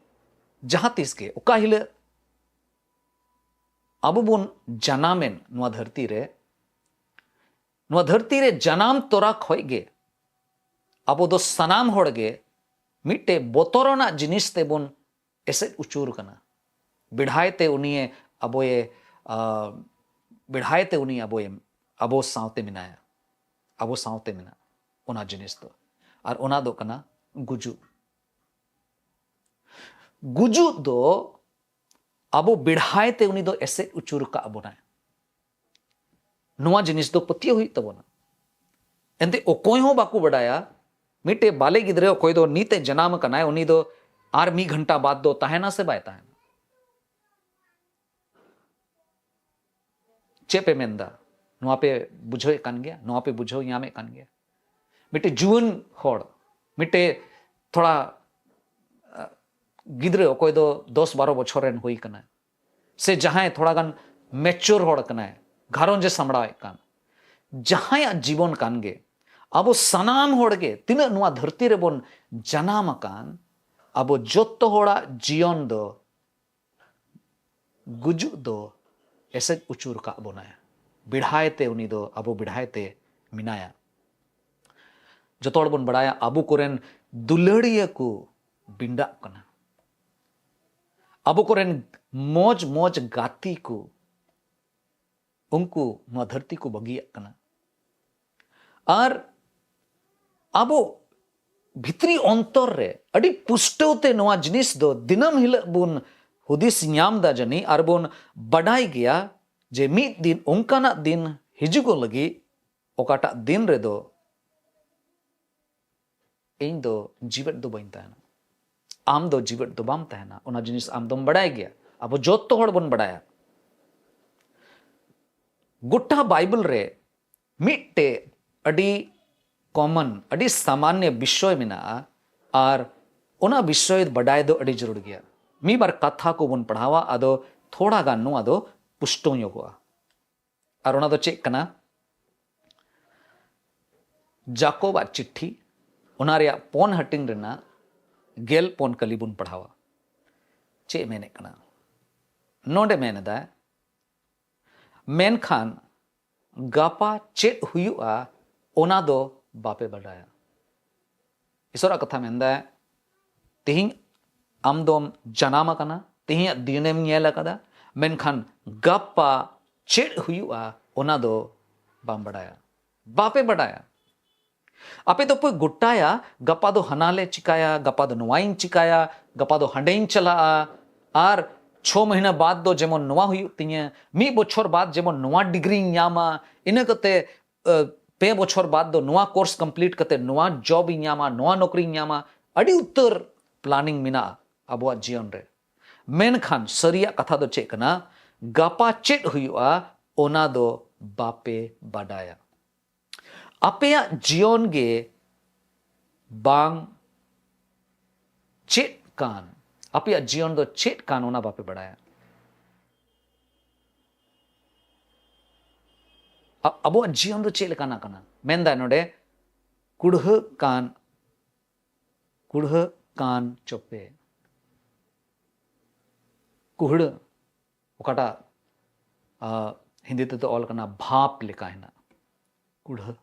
ᱡᱟᱦᱟᱸ ᱛᱤᱥ ᱜᱮ, ᱚᱠᱟ ᱦᱤᱞᱟᱹᱜ ᱟᱵᱚ ᱵᱚᱱ ᱡᱟᱱᱟᱢᱮᱱ ᱱᱚᱣᱟ ᱫᱷᱟᱹᱨᱛᱤ ᱨᱮ, ᱱᱚᱣᱟ ᱫᱷᱟᱹᱨᱛᱤ ᱨᱮ ᱡᱟᱱᱟᱢ ᱛᱚᱨᱟ ᱠᱷᱚᱡ ᱜᱮ ᱟᱵᱚ ᱫᱚ ᱥᱟᱱᱟᱢ ᱦᱚᱲ ᱜᱮ ᱢᱤᱫᱴᱮᱡ ᱵᱚᱛᱚᱨᱟᱱᱟᱜ ᱡᱤᱱᱤᱥ ᱛᱮᱵᱚᱱ ᱮᱥᱮᱫ ᱩᱪᱩᱨ ᱠᱟᱱᱟ᱾ ᱵᱮᱲᱦᱟᱭ ᱛᱮ ᱩᱱᱤᱭᱮ ᱟᱵᱚᱭᱮ ᱟ, ᱵᱮᱲᱦᱟᱭ ᱛᱮ ᱩᱱᱤ ᱟᱵᱚᱭᱮ ᱟᱵᱚ ᱥᱟᱶᱛᱮ ᱢᱮᱱᱟᱭᱟ, ᱟᱵᱚ ᱥᱟᱶᱛᱮ ᱢᱮᱱᱟᱜᱼᱟ ᱚᱱᱟ ᱡᱤᱱᱤᱥ ᱫᱚ᱾ ᱟᱨ ᱚᱱᱟ ᱫᱚ ᱠᱟᱱᱟ ᱜᱩᱡᱩᱜ᱾ ᱜᱩᱡᱩᱜ ᱫᱚ ᱟᱵᱚ ᱵᱮᱲᱦᱟᱭ ᱛᱮ ᱩᱱᱤ ᱫᱚ ᱮᱥᱮᱫ ᱩᱪᱩᱨ ᱟᱠᱟᱫ ᱵᱚᱱᱟᱭ᱾ ᱱᱚᱣᱟ ᱡᱤᱱᱤᱥ ᱫᱚ ᱯᱟᱹᱛᱭᱟᱹᱣ ᱦᱩᱭᱩᱜ ᱛᱟᱵᱚᱱᱟ᱾ ᱮᱱᱛᱮ ᱚᱠᱚᱭ ᱦᱚᱸ ᱵᱟᱠᱚ ᱵᱟᱰᱟᱭᱟ ᱢᱤᱫᱴᱮᱡ ᱵᱟᱞᱮ ᱜᱤᱫᱽᱨᱟᱹ ᱚᱠᱚᱭ ᱫᱚ ᱱᱤᱛ ᱮ ᱡᱟᱱᱟᱢ ᱟᱠᱟᱱᱟᱭ, ᱩᱱᱤ ᱫᱚ ᱟᱨ ᱢᱤᱫ ᱜᱷᱚᱱᱴᱟ ᱵᱟᱫ ᱫᱚ ᱛᱟᱦᱮᱱᱟ ᱥᱮ ᱵᱟᱭ ᱛᱟᱦᱮᱱᱟ? ᱪᱮᱫ ᱯᱮ ᱢᱮᱱᱫᱟ? ᱱᱚᱣᱟ ᱯᱮ ᱵᱩᱡᱷᱟᱹᱣᱮᱫ ᱠᱟᱱ ᱜᱮᱭᱟ? ᱱᱚᱣᱟ ᱯᱮ ᱵᱩᱡᱷᱟᱹᱣ ᱧᱟᱢᱮᱫ ᱠᱟᱱ ᱜᱮᱭᱟ? ᱢᱤᱫᱴᱮᱡ ᱡᱩᱣᱟᱹᱱ ᱦᱚᱲ, ᱢᱤᱫᱴᱮᱡ ᱛᱷᱚᱲᱟ ᱜᱤᱫᱽᱨᱟᱹ ᱚᱠᱚᱭ ᱫᱚ ᱫᱚᱥ ᱵᱟᱨᱚ ᱵᱚᱪᱷᱚᱨ ᱨᱮᱱ ᱦᱩᱭ ᱠᱟᱱᱟᱭ, ᱥᱮ ᱡᱟᱦᱟᱸᱭ ᱛᱷᱚᱲᱟ ᱜᱟᱱ ᱢᱮᱪᱩᱨ ᱦᱚᱲ ᱠᱟᱱᱟᱭ, ᱜᱷᱟᱨᱚᱸᱡᱽ ᱮ ᱥᱟᱢᱵᱲᱟᱣᱮᱫ ᱠᱟᱱ, ᱡᱟᱦᱟᱸᱭᱟᱜ ᱡᱤᱵᱚᱱ ᱠᱟᱱ ᱜᱮ, ᱟᱵᱚ ᱥᱟᱱᱟᱢ ᱦᱚᱲ ᱜᱮ ᱛᱤᱱᱟᱹᱜ ᱱᱚᱣᱟ ᱫᱷᱟᱹᱨᱛᱤ ᱨᱮᱵᱚᱱ ᱡᱟᱱᱟᱢ ᱟᱠᱟᱱ, ᱟᱵᱚ ᱡᱚᱛᱚ ᱦᱚᱲᱟᱜ ᱡᱤᱭᱚᱱ ᱫᱚ ᱜᱩᱡᱩᱜ ᱫᱚ ᱮᱥᱮᱫ ᱩᱪᱩᱨ ᱠᱟᱜ ᱵᱚᱱᱟᱭ᱾ ᱵᱮᱲᱦᱟᱭ ᱛᱮ ᱩᱱᱤ ᱫᱚ ᱟᱵᱚ ᱵᱮᱲᱦᱟᱭ ᱛᱮ ᱢᱮᱱᱟᱭᱟ᱾ ᱡᱚᱛᱚ ᱦᱚᱲ ᱵᱚᱱ ᱵᱟᱲᱟᱭᱟ ᱟᱵᱚ ᱠᱚᱨᱮᱱ ᱫᱩᱞᱟᱹᱲᱤᱭᱟᱹ ᱠᱚ ᱵᱤᱸᱰᱟᱜ ᱠᱟᱱᱟ, ᱟᱵᱚ ᱠᱚᱨᱮᱱ ᱢᱚᱡᱽ ᱢᱚᱡᱽ ᱜᱟᱛᱮ ᱠᱚ, ᱩᱱᱠᱩ ᱱᱚᱣᱟ ᱫᱷᱟᱹᱨᱛᱤ ᱠᱚ ᱵᱟᱹᱜᱤᱭᱟᱜ ᱠᱟᱱᱟ᱾ ᱟᱨ ᱟᱵᱚ ᱵᱷᱤᱛᱨᱤ ᱚᱱᱛᱚᱨ ᱨᱮ ᱟᱹᱰᱤ ᱯᱩᱥᱴᱟᱹᱣ ᱛᱮ ᱱᱚᱣᱟ ᱡᱤᱱᱤᱥ ᱫᱚ ᱫᱤᱱᱟᱹᱢ ᱦᱤᱞᱳᱜ ᱵᱚᱱ ᱦᱩᱫᱤᱥ ᱧᱟᱢ ᱫᱟ ᱡᱟᱹᱱᱤᱡ, ᱟᱨ ᱵᱚᱱ ᱵᱟᱰᱟᱭ ᱜᱮᱭᱟ ᱡᱮ ᱢᱤᱫ ᱫᱤᱱ ᱚᱱᱠᱟᱱᱟᱜ ᱫᱤᱱ ᱦᱤᱡᱩᱜᱚᱜ ᱞᱟᱹᱜᱤᱫ, ᱚᱠᱟᱴᱟᱜ ᱫᱤᱱ ᱨᱮᱫᱚ ᱤᱧ ᱫᱚ ᱡᱤᱣᱮᱫ ᱫᱚ ᱵᱟᱹᱧ ᱛᱟᱦᱮᱱᱟ, ᱟᱢ ᱫᱚ ᱡᱤᱣᱮᱫ ᱫᱚ ᱵᱟᱢ ᱛᱟᱦᱮᱱᱟ᱾ ᱚᱱᱟ ᱡᱤᱱᱤᱥ ᱟᱢ ᱫᱚᱢ ᱵᱟᱰᱟᱭ ᱜᱮᱭᱟ, ᱟᱵᱚ ᱡᱚᱛᱚ ᱦᱚᱲ ᱵᱚᱱ ᱵᱟᱰᱟᱭᱟ᱾ ᱜᱚᱴᱟ ᱵᱟᱭᱵᱮᱞ ᱨᱮ ᱢᱤᱫᱴᱮᱡ ᱟᱹᱰᱤ ᱠᱚᱢᱚᱱ, ᱟᱹᱰᱤ ᱥᱟᱢᱟᱱᱱᱚ ᱵᱤᱥᱚᱭ ᱢᱮᱱᱟᱜᱼᱟ, ᱟᱨ ᱚᱱᱟ ᱵᱤᱥᱚᱭ ᱵᱟᱰᱟᱭ ᱫᱚ ᱟᱹᱰᱤ ᱡᱟᱹᱨᱩᱲ ᱜᱮᱭᱟ᱾ ᱢᱤᱫ ᱵᱟᱨ ᱠᱟᱛᱷᱟ ᱠᱚᱵᱚᱱ ᱯᱟᱲᱦᱟᱣᱟ, ᱟᱫᱚ ᱛᱷᱚᱲᱟ ᱜᱟᱱ ᱱᱚᱣᱟ ᱫᱚ ᱯᱩᱥᱴᱟᱹᱣ ᱧᱚᱜᱚᱜᱼᱟ᱾ ᱟᱨ ᱚᱱᱟ ᱫᱚ ᱪᱮᱫ ᱠᱟᱱᱟ? ᱡᱟᱠᱚᱵᱟᱜ ᱪᱤᱴᱷᱤ, ᱚᱱᱟ ᱨᱮᱭᱟᱜ ᱯᱚᱱ ᱦᱟᱹᱴᱤᱧ ᱨᱮᱱᱟᱜ ᱜᱮᱞ ᱯᱚᱱ ᱠᱟᱹᱞᱤ ᱵᱚᱱ ᱯᱟᱲᱦᱟᱣᱟ᱾ ᱪᱮᱫ ᱮ ᱢᱮᱱᱮᱫ ᱠᱟᱱᱟ? ᱱᱚᱰᱮ ᱢᱮᱱ ᱮᱫᱟᱭ, ᱢᱮᱱᱠᱷᱟᱱ ᱜᱟᱯᱟ ᱪᱮᱫ ᱦᱩᱭᱩᱜᱼᱟ, ᱚᱱᱟ ᱫᱚ ᱵᱟᱯᱮ ᱵᱟᱰᱟᱭᱟ᱾ ᱤᱥᱚᱨᱟᱜ ᱠᱟᱛᱷᱟ ᱢᱮᱱᱫᱟᱭ, ᱛᱮᱦᱮᱧ ᱟᱢ ᱫᱚᱢ ᱡᱟᱱᱟᱢ ᱟᱠᱟᱱᱟ, ᱛᱮᱦᱮᱧᱟᱜ ᱫᱤᱱᱮᱢ ᱧᱮᱞ ᱟᱠᱟᱫᱟ, ᱢᱮᱱᱠᱷᱟᱱ ᱜᱟᱯᱟ ᱪᱮᱫ ᱦᱩᱭᱩᱜᱼᱟ, ᱚᱱᱟ ᱫᱚ ᱵᱟᱢ ᱵᱟᱰᱟᱭᱟ, ᱵᱟᱯᱮ ᱵᱟᱰᱟᱭᱟ᱾ ᱟᱯᱮ ᱫᱚᱯᱮ ᱜᱚᱴᱟᱭᱟ, ᱜᱟᱯᱟ ᱫᱚ ᱦᱟᱱᱟ ᱞᱮ ᱪᱤᱠᱟᱭᱟ, ᱜᱟᱯᱟ ᱫᱚ ᱱᱚᱣᱟᱧ ᱪᱤᱠᱟᱭᱟ, ᱜᱟᱯᱟ ᱫᱚ ᱦᱟᱸᱰᱮᱧ ᱪᱟᱞᱟᱜᱼᱟ, ᱟᱨ ᱪᱷᱚ ᱢᱟᱹᱦᱱᱟᱹ ᱵᱟᱫ ᱫᱚ ᱡᱮᱢᱚᱱ ᱱᱚᱣᱟ ᱦᱩᱭᱩᱜ ᱛᱤᱧᱟᱹ, ᱢᱤᱫ ᱵᱚᱪᱷᱚᱨ ᱵᱟᱫ ᱡᱮᱢᱚᱱ ᱱᱚᱣᱟ ᱰᱤᱜᱽᱨᱤᱧ ᱧᱟᱢᱟ, ᱤᱱᱟᱹ ᱠᱟᱛᱮ, ᱟᱹ, ᱯᱮ ᱵᱚᱪᱷᱚᱨ ᱵᱟᱫ ᱫᱚ ᱱᱚᱣᱟ ᱠᱳᱨᱥ ᱠᱚᱢᱯᱞᱤᱴ ᱠᱟᱛᱮ ᱱᱚᱣᱟ ᱡᱚᱵ ᱤᱧ ᱧᱟᱢᱟ, ᱱᱚᱣᱟ ᱱᱚᱠᱨᱤᱧ ᱧᱟᱢᱟ᱾ ᱟᱹᱰᱤ ᱩᱛᱟᱹᱨ ᱯᱞᱟᱱᱤᱝ ᱢᱮᱱᱟᱜᱼᱟ ᱟᱵᱚᱣᱟᱜ ᱡᱤᱭᱚᱱ ᱨᱮ, ᱢᱮᱱᱠᱷᱟᱱ ᱥᱟᱹᱨᱤᱭᱟᱜ ᱠᱟᱛᱷᱟ ᱫᱚ ᱪᱮᱫ ᱠᱟᱱᱟ? ᱜᱟᱯᱟ ᱪᱮᱫ ᱦᱩᱭᱩᱜᱼᱟ, ᱚᱱᱟ ᱫᱚ ᱵᱟᱯᱮ ᱵᱟᱰᱟᱭᱟ᱾ ᱟᱯᱮᱭᱟᱜ ᱡᱤᱭᱚᱱ ᱜᱮ ᱵᱟᱝ ᱪᱮᱫ ᱠᱟᱱ, ᱟᱯᱮᱭᱟᱜ ᱡᱤᱭᱚᱱ ᱫᱚ ᱪᱮᱫ ᱠᱟᱱ, ᱚᱱᱟ ᱵᱟᱯᱮ ᱵᱟᱲᱟᱭᱟ᱾ ᱟ-, ᱟᱵᱚᱣᱟᱜ ᱡᱤᱭᱚᱱ ᱫᱚ ᱪᱮᱫ ᱞᱮᱠᱟᱱᱟᱜ ᱠᱟᱱᱟ? ᱢᱮᱱᱫᱟᱭ ᱱᱚᱰᱮ, ᱠᱩᱲᱦᱟᱹᱜ ᱠᱟᱱ, ᱠᱩᱲᱦᱟᱹᱜ ᱠᱟᱱ ᱪᱚᱯᱮ᱾ ᱠᱩᱦᱲᱟᱹ, ᱚᱠᱟᱴᱟᱜ, ᱟ, ᱦᱤᱱᱫᱤ ᱛᱮᱫᱚ ᱚᱞ ᱠᱟᱱᱟ ᱵᱷᱟᱯ ᱞᱮᱠᱟ ᱦᱮᱱᱟᱜ᱾ ᱠᱩᱲᱦᱟᱹ,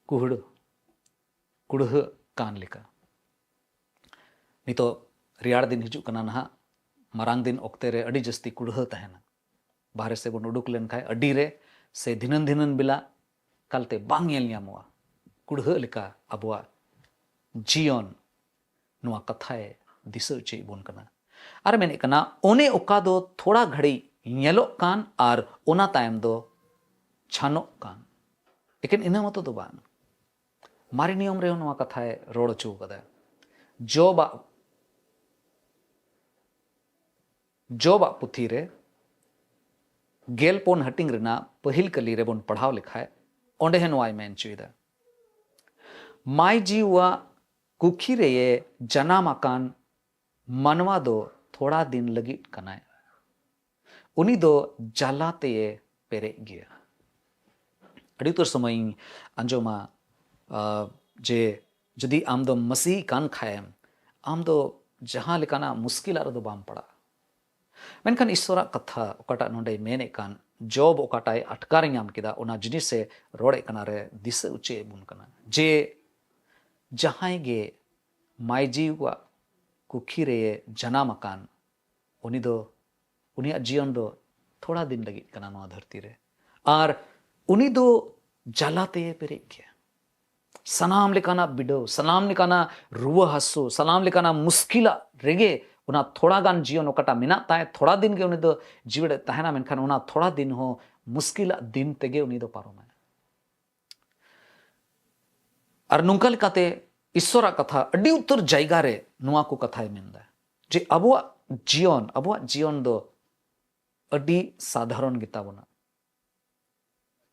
ᱠᱩᱦᱲᱟᱹ, ᱠᱩᱲᱦᱟᱹᱜ ᱠᱟᱱ ᱞᱮᱠᱟ᱾ ᱱᱤᱛᱚᱜ ᱨᱮᱭᱟᱲ ᱫᱤᱱ ᱦᱤᱡᱩᱜ ᱠᱟᱱᱟ ᱱᱟᱦᱟᱜ, ᱢᱟᱨᱟᱝ ᱫᱤᱱ ᱚᱠᱛᱮ ᱨᱮ ᱟᱹᱰᱤ ᱡᱟᱹᱥᱛᱤ ᱠᱩᱲᱦᱟᱹ ᱛᱟᱦᱮᱱᱟ᱾ ᱵᱟᱦᱨᱮ ᱥᱮᱫ ᱵᱚᱱ ᱩᱰᱩᱠ ᱞᱮᱱᱠᱷᱟᱱ ᱟᱹᱰᱤ ᱨᱮ ᱥᱮ ᱫᱷᱤᱱᱟᱹᱱ ᱫᱷᱤᱱᱟᱹᱱ ᱵᱮᱞᱟ ᱮᱠᱟᱞᱛᱮ ᱵᱟᱝ ᱧᱮᱞ ᱧᱟᱢᱚᱜᱼᱟ᱾ ᱠᱩᱲᱦᱟᱹᱜ ᱞᱮᱠᱟ ᱟᱵᱚᱣᱟᱜ ᱡᱤᱭᱚᱱ ᱱᱚᱣᱟ ᱠᱟᱛᱷᱟᱭ ᱫᱤᱥᱟᱹ ᱦᱚᱪᱚᱭᱮᱫ ᱵᱚᱱ ᱠᱟᱱᱟ᱾ ᱟᱨ ᱢᱮᱱᱮᱫ ᱠᱟᱱᱟ, ᱚᱱᱮ ᱚᱠᱟ ᱫᱚ ᱛᱷᱚᱲᱟ ᱜᱷᱟᱹᱲᱤᱡ ᱧᱮᱞᱚᱜ ᱠᱟᱱ ᱟᱨ ᱚᱱᱟ ᱛᱟᱭᱚᱢ ᱫᱚ ᱪᱷᱟᱱᱚᱜ ᱠᱟᱱ᱾ ᱮᱠᱮᱱ ᱤᱱᱟᱹ ᱢᱚᱛᱚ ᱫᱚ ᱵᱟᱝ, ᱢᱟᱨᱮ ᱱᱤᱭᱚᱢ ᱨᱮᱦᱚᱸ ᱱᱚᱣᱟ ᱠᱟᱛᱷᱟᱭ ᱨᱚᱲ ᱦᱚᱪᱚ ᱠᱟᱫᱟ᱾ ᱡᱚᱵᱟᱜ, ᱡᱚᱵᱟᱜ ᱯᱩᱛᱷᱤ ᱨᱮ ᱜᱮᱞ ᱯᱩᱱ ᱦᱟᱹᱴᱤᱧ ᱨᱮᱱᱟᱜ ᱯᱟᱹᱦᱤᱞ ᱠᱟᱹᱞᱤ ᱨᱮᱵᱚᱱ ᱯᱟᱲᱦᱟᱣ ᱞᱮᱠᱷᱟᱡ, ᱚᱸᱰᱮ ᱦᱚᱸ ᱱᱚᱣᱟᱭ ᱢᱮᱱ ᱦᱚᱪᱚᱭᱮᱫᱟ, ᱢᱟᱹᱭ ᱡᱤᱣᱟᱜ ᱠᱩᱠᱷᱤ ᱨᱮᱭᱮ ᱡᱟᱱᱟᱢ ᱟᱠᱟᱱ ᱢᱟᱱᱣᱟ ᱫᱚ ᱛᱷᱚᱲᱟ ᱫᱤᱱ ᱞᱟᱹᱜᱤᱫ ᱠᱟᱱᱟᱭ᱾ ᱩᱱᱤ ᱫᱚ ᱡᱟᱞᱟ ᱛᱮᱭᱮ ᱯᱮᱨᱮᱡ ᱜᱮᱭᱟ᱾ ᱟᱹᱰᱤ ᱩᱛᱟᱹᱨ ᱥᱚᱢᱚᱭ ᱤᱧ ᱟᱸᱡᱚᱢᱟ, ᱟ, ᱡᱮ ᱡᱩᱫᱤ ᱟᱢ ᱫᱚ ᱢᱟᱹᱥᱤ ᱠᱟᱱ ᱠᱷᱟᱭᱮᱢ, ᱟᱢ ᱫᱚ ᱡᱟᱦᱟᱸ ᱞᱮᱠᱟᱱᱟᱜ ᱢᱩᱥᱠᱤᱞᱟᱜ ᱨᱮᱫᱚ ᱵᱟᱢ ᱯᱟᱲᱟᱜᱼᱟ᱾ ᱢᱮᱱᱠᱷᱟᱱ ᱤᱥᱥᱚᱨᱟᱜ ᱠᱟᱛᱷᱟ ᱚᱠᱟᱴᱟᱜ ᱱᱚᱰᱮᱭ ᱢᱮᱱᱮᱫ ᱠᱟᱱ, ᱡᱚᱵ ᱚᱠᱟᱴᱟᱜ ᱮ ᱟᱴᱠᱟᱨ ᱧᱟᱢ ᱠᱮᱫᱟ, ᱚᱱᱟ ᱡᱤᱱᱤᱥᱮ ᱨᱚᱲᱮᱫ ᱠᱟᱱᱟ ᱨᱮ ᱫᱤᱥᱟᱹ ᱦᱚᱪᱚᱭᱮᱫ ᱵᱚᱱ ᱠᱟᱱᱟ ᱡᱮ ᱡᱟᱦᱟᱸᱭ ᱜᱮ ᱢᱟᱹᱭ ᱡᱤᱣᱤᱣᱟᱜ ᱫᱩᱠᱷᱤ ᱨᱮ ᱡᱟᱱᱟᱢ ᱟᱠᱟᱱ, ᱩᱱᱤ ᱫᱚ, ᱩᱱᱤᱭᱟᱜ ᱡᱤᱭᱚᱱ ᱫᱚ ᱛᱷᱚᱲᱟ ᱫᱤᱱ ᱞᱟᱹᱜᱤᱫ ᱠᱟᱱᱟ ᱱᱚᱣᱟ ᱫᱷᱟᱹᱨᱛᱤ ᱨᱮ᱾ ᱟᱨ ᱩᱱᱤ ᱫᱚ ᱡᱟᱞᱟ ᱛᱮᱭᱮ ᱯᱮᱨᱮᱡ ᱜᱮᱭᱟ᱾ ᱥᱟᱱᱟᱢ ᱞᱮᱠᱟᱱᱟᱜ ᱵᱤᱰᱟᱹᱣ, ᱥᱟᱱᱟᱢ ᱞᱮᱠᱟᱱᱟᱜ ᱨᱩᱣᱟᱹ ᱦᱟᱹᱥᱩ, ᱥᱟᱱᱟᱢ ᱞᱮᱠᱟᱱᱟᱜ ᱢᱩᱥᱠᱤᱞᱟᱜ ᱨᱮᱜᱮ ᱚᱱᱟ ᱛᱷᱚᱲᱟ ᱜᱟᱱ ᱡᱤᱭᱚᱱ ᱚᱠᱟᱴᱟᱜ ᱢᱮᱱᱟᱜ ᱛᱟᱭ, ᱛᱷᱚᱲᱟ ᱫᱤᱱ ᱜᱮ ᱩᱱᱤ ᱫᱚ ᱡᱤᱣᱮᱫ ᱮ ᱛᱟᱦᱮᱱᱟ, ᱢᱮᱱᱠᱷᱟᱱ ᱚᱱᱟ ᱛᱷᱚᱲᱟ ᱫᱤᱱ ᱦᱚᱸ ᱢᱩᱥᱠᱤᱞᱟᱜ ᱫᱤᱱ ᱛᱮᱜᱮ ᱩᱱᱤ ᱫᱚ ᱯᱟᱨᱚᱢᱟᱭ᱾ ᱟᱨ ᱱᱚᱝᱠᱟ ᱞᱮᱠᱟᱛᱮ ᱤᱥᱥᱚᱨᱟᱜ ᱠᱟᱛᱷᱟ ᱟᱹᱰᱤ ᱩᱛᱟᱹᱨ ᱡᱟᱭᱜᱟ ᱨᱮ ᱱᱚᱣᱟ ᱠᱚ ᱠᱟᱛᱷᱟᱭ ᱢᱮᱱᱫᱟ ᱡᱮ ᱟᱵᱚᱣᱟᱜ ᱡᱤᱭᱚᱱ, ᱟᱵᱚᱣᱟᱜ ᱡᱤᱭᱚᱱ ᱫᱚ ᱟᱹᱰᱤ ᱥᱟᱫᱷᱟᱨᱚᱱ ᱜᱮᱛᱟ ᱵᱚᱱᱟ᱾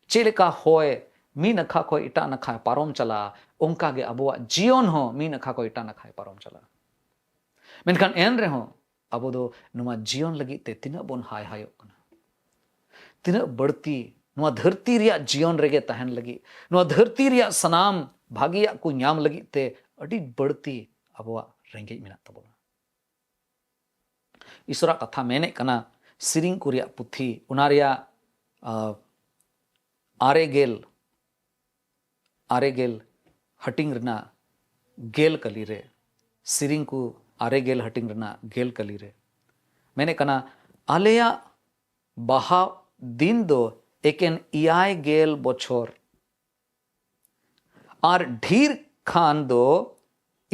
ᱪᱮᱫ ᱞᱮᱠᱟ ᱦᱚᱭ ᱢᱤᱫ ᱱᱟᱠᱷᱟ ᱠᱷᱚᱱ ᱮᱴᱟᱜ ᱱᱟᱠᱷᱟᱭ ᱯᱟᱨᱚᱢ ᱪᱟᱞᱟᱜᱼᱟ, ᱚᱱᱠᱟ ᱜᱮ ᱟᱵᱚᱣᱟᱜ ᱡᱤᱭᱚᱱ ᱦᱚᱸ ᱢᱤᱫ ᱱᱟᱠᱷᱟ ᱠᱷᱚᱱ ᱮᱴᱟᱜ ᱱᱟᱠᱷᱟᱭ ᱯᱟᱨᱚᱢ ᱪᱟᱞᱟᱜᱼᱟ᱾ ᱢᱮᱱᱠᱷᱟᱱ ᱮᱱ ᱨᱮᱦᱚᱸ ᱟᱵᱚ ᱫᱚ ᱱᱚᱣᱟ ᱡᱤᱭᱚᱱ ᱞᱟᱹᱜᱤᱫ ᱛᱮ ᱛᱤᱱᱟᱹᱜ ᱵᱚᱱ ᱦᱟᱭ ᱦᱟᱭᱚᱜ ᱠᱟᱱᱟ, ᱛᱤᱱᱟᱹᱜ ᱵᱟᱹᱲᱛᱤ ᱱᱚᱣᱟ ᱫᱷᱟᱹᱨᱛᱤ ᱨᱮᱭᱟᱜ ᱡᱤᱭᱚᱱ ᱨᱮᱜᱮ ᱛᱟᱦᱮᱱ ᱞᱟᱹᱜᱤᱫ, ᱱᱚᱣᱟ ᱫᱷᱟᱹᱨᱛᱤ ᱨᱮᱭᱟᱜ ᱥᱟᱱᱟᱢ ᱵᱷᱟᱹᱜᱤᱭᱟᱜ ᱠᱚ ᱧᱟᱢ ᱞᱟᱹᱜᱤᱫ ᱛᱮ ᱟᱹᱰᱤ ᱵᱟᱹᱲᱛᱤ ᱟᱵᱚᱣᱟᱜ ᱨᱮᱸᱜᱮᱡ ᱢᱮᱱᱟᱜ ᱛᱟᱵᱚᱱᱟ᱾ ᱤᱥᱚᱨᱟᱜ ᱠᱟᱛᱷᱟ ᱢᱮᱱᱮᱫ ᱠᱟᱱᱟ, ᱥᱮᱨᱮᱧ ᱠᱚ ᱨᱮᱭᱟᱜ ᱯᱩᱛᱷᱤ, ᱚᱱᱟ ᱨᱮᱭᱟᱜ, ᱟ, ᱟᱨᱮ ᱜᱮᱞ, ᱟᱨᱮ ᱜᱮᱞ ᱦᱟᱹᱴᱤᱧ ᱨᱮᱱᱟᱜ ᱜᱮᱞ ᱠᱟᱹᱞᱤ ᱨᱮ, ᱥᱮᱨᱮᱧ ᱠᱚ ᱟᱨᱮ ᱜᱮᱞ ᱦᱟᱹᱴᱤᱧ ᱨᱮᱱᱟᱜ ᱜᱮᱞ ᱠᱟᱹᱞᱤ ᱨᱮ ᱢᱮᱱᱮᱫ ᱠᱟᱱᱟ, ᱟᱞᱮᱭᱟᱜ ᱵᱟᱦᱟ ᱫᱤᱱ ᱫᱚ ᱮᱠᱮᱱ ᱮᱭᱟᱭ ᱜᱮᱞ ᱵᱚᱪᱷᱚᱨ, ᱟᱨ ᱰᱷᱮᱨ ᱠᱷᱟᱱ ᱫᱚ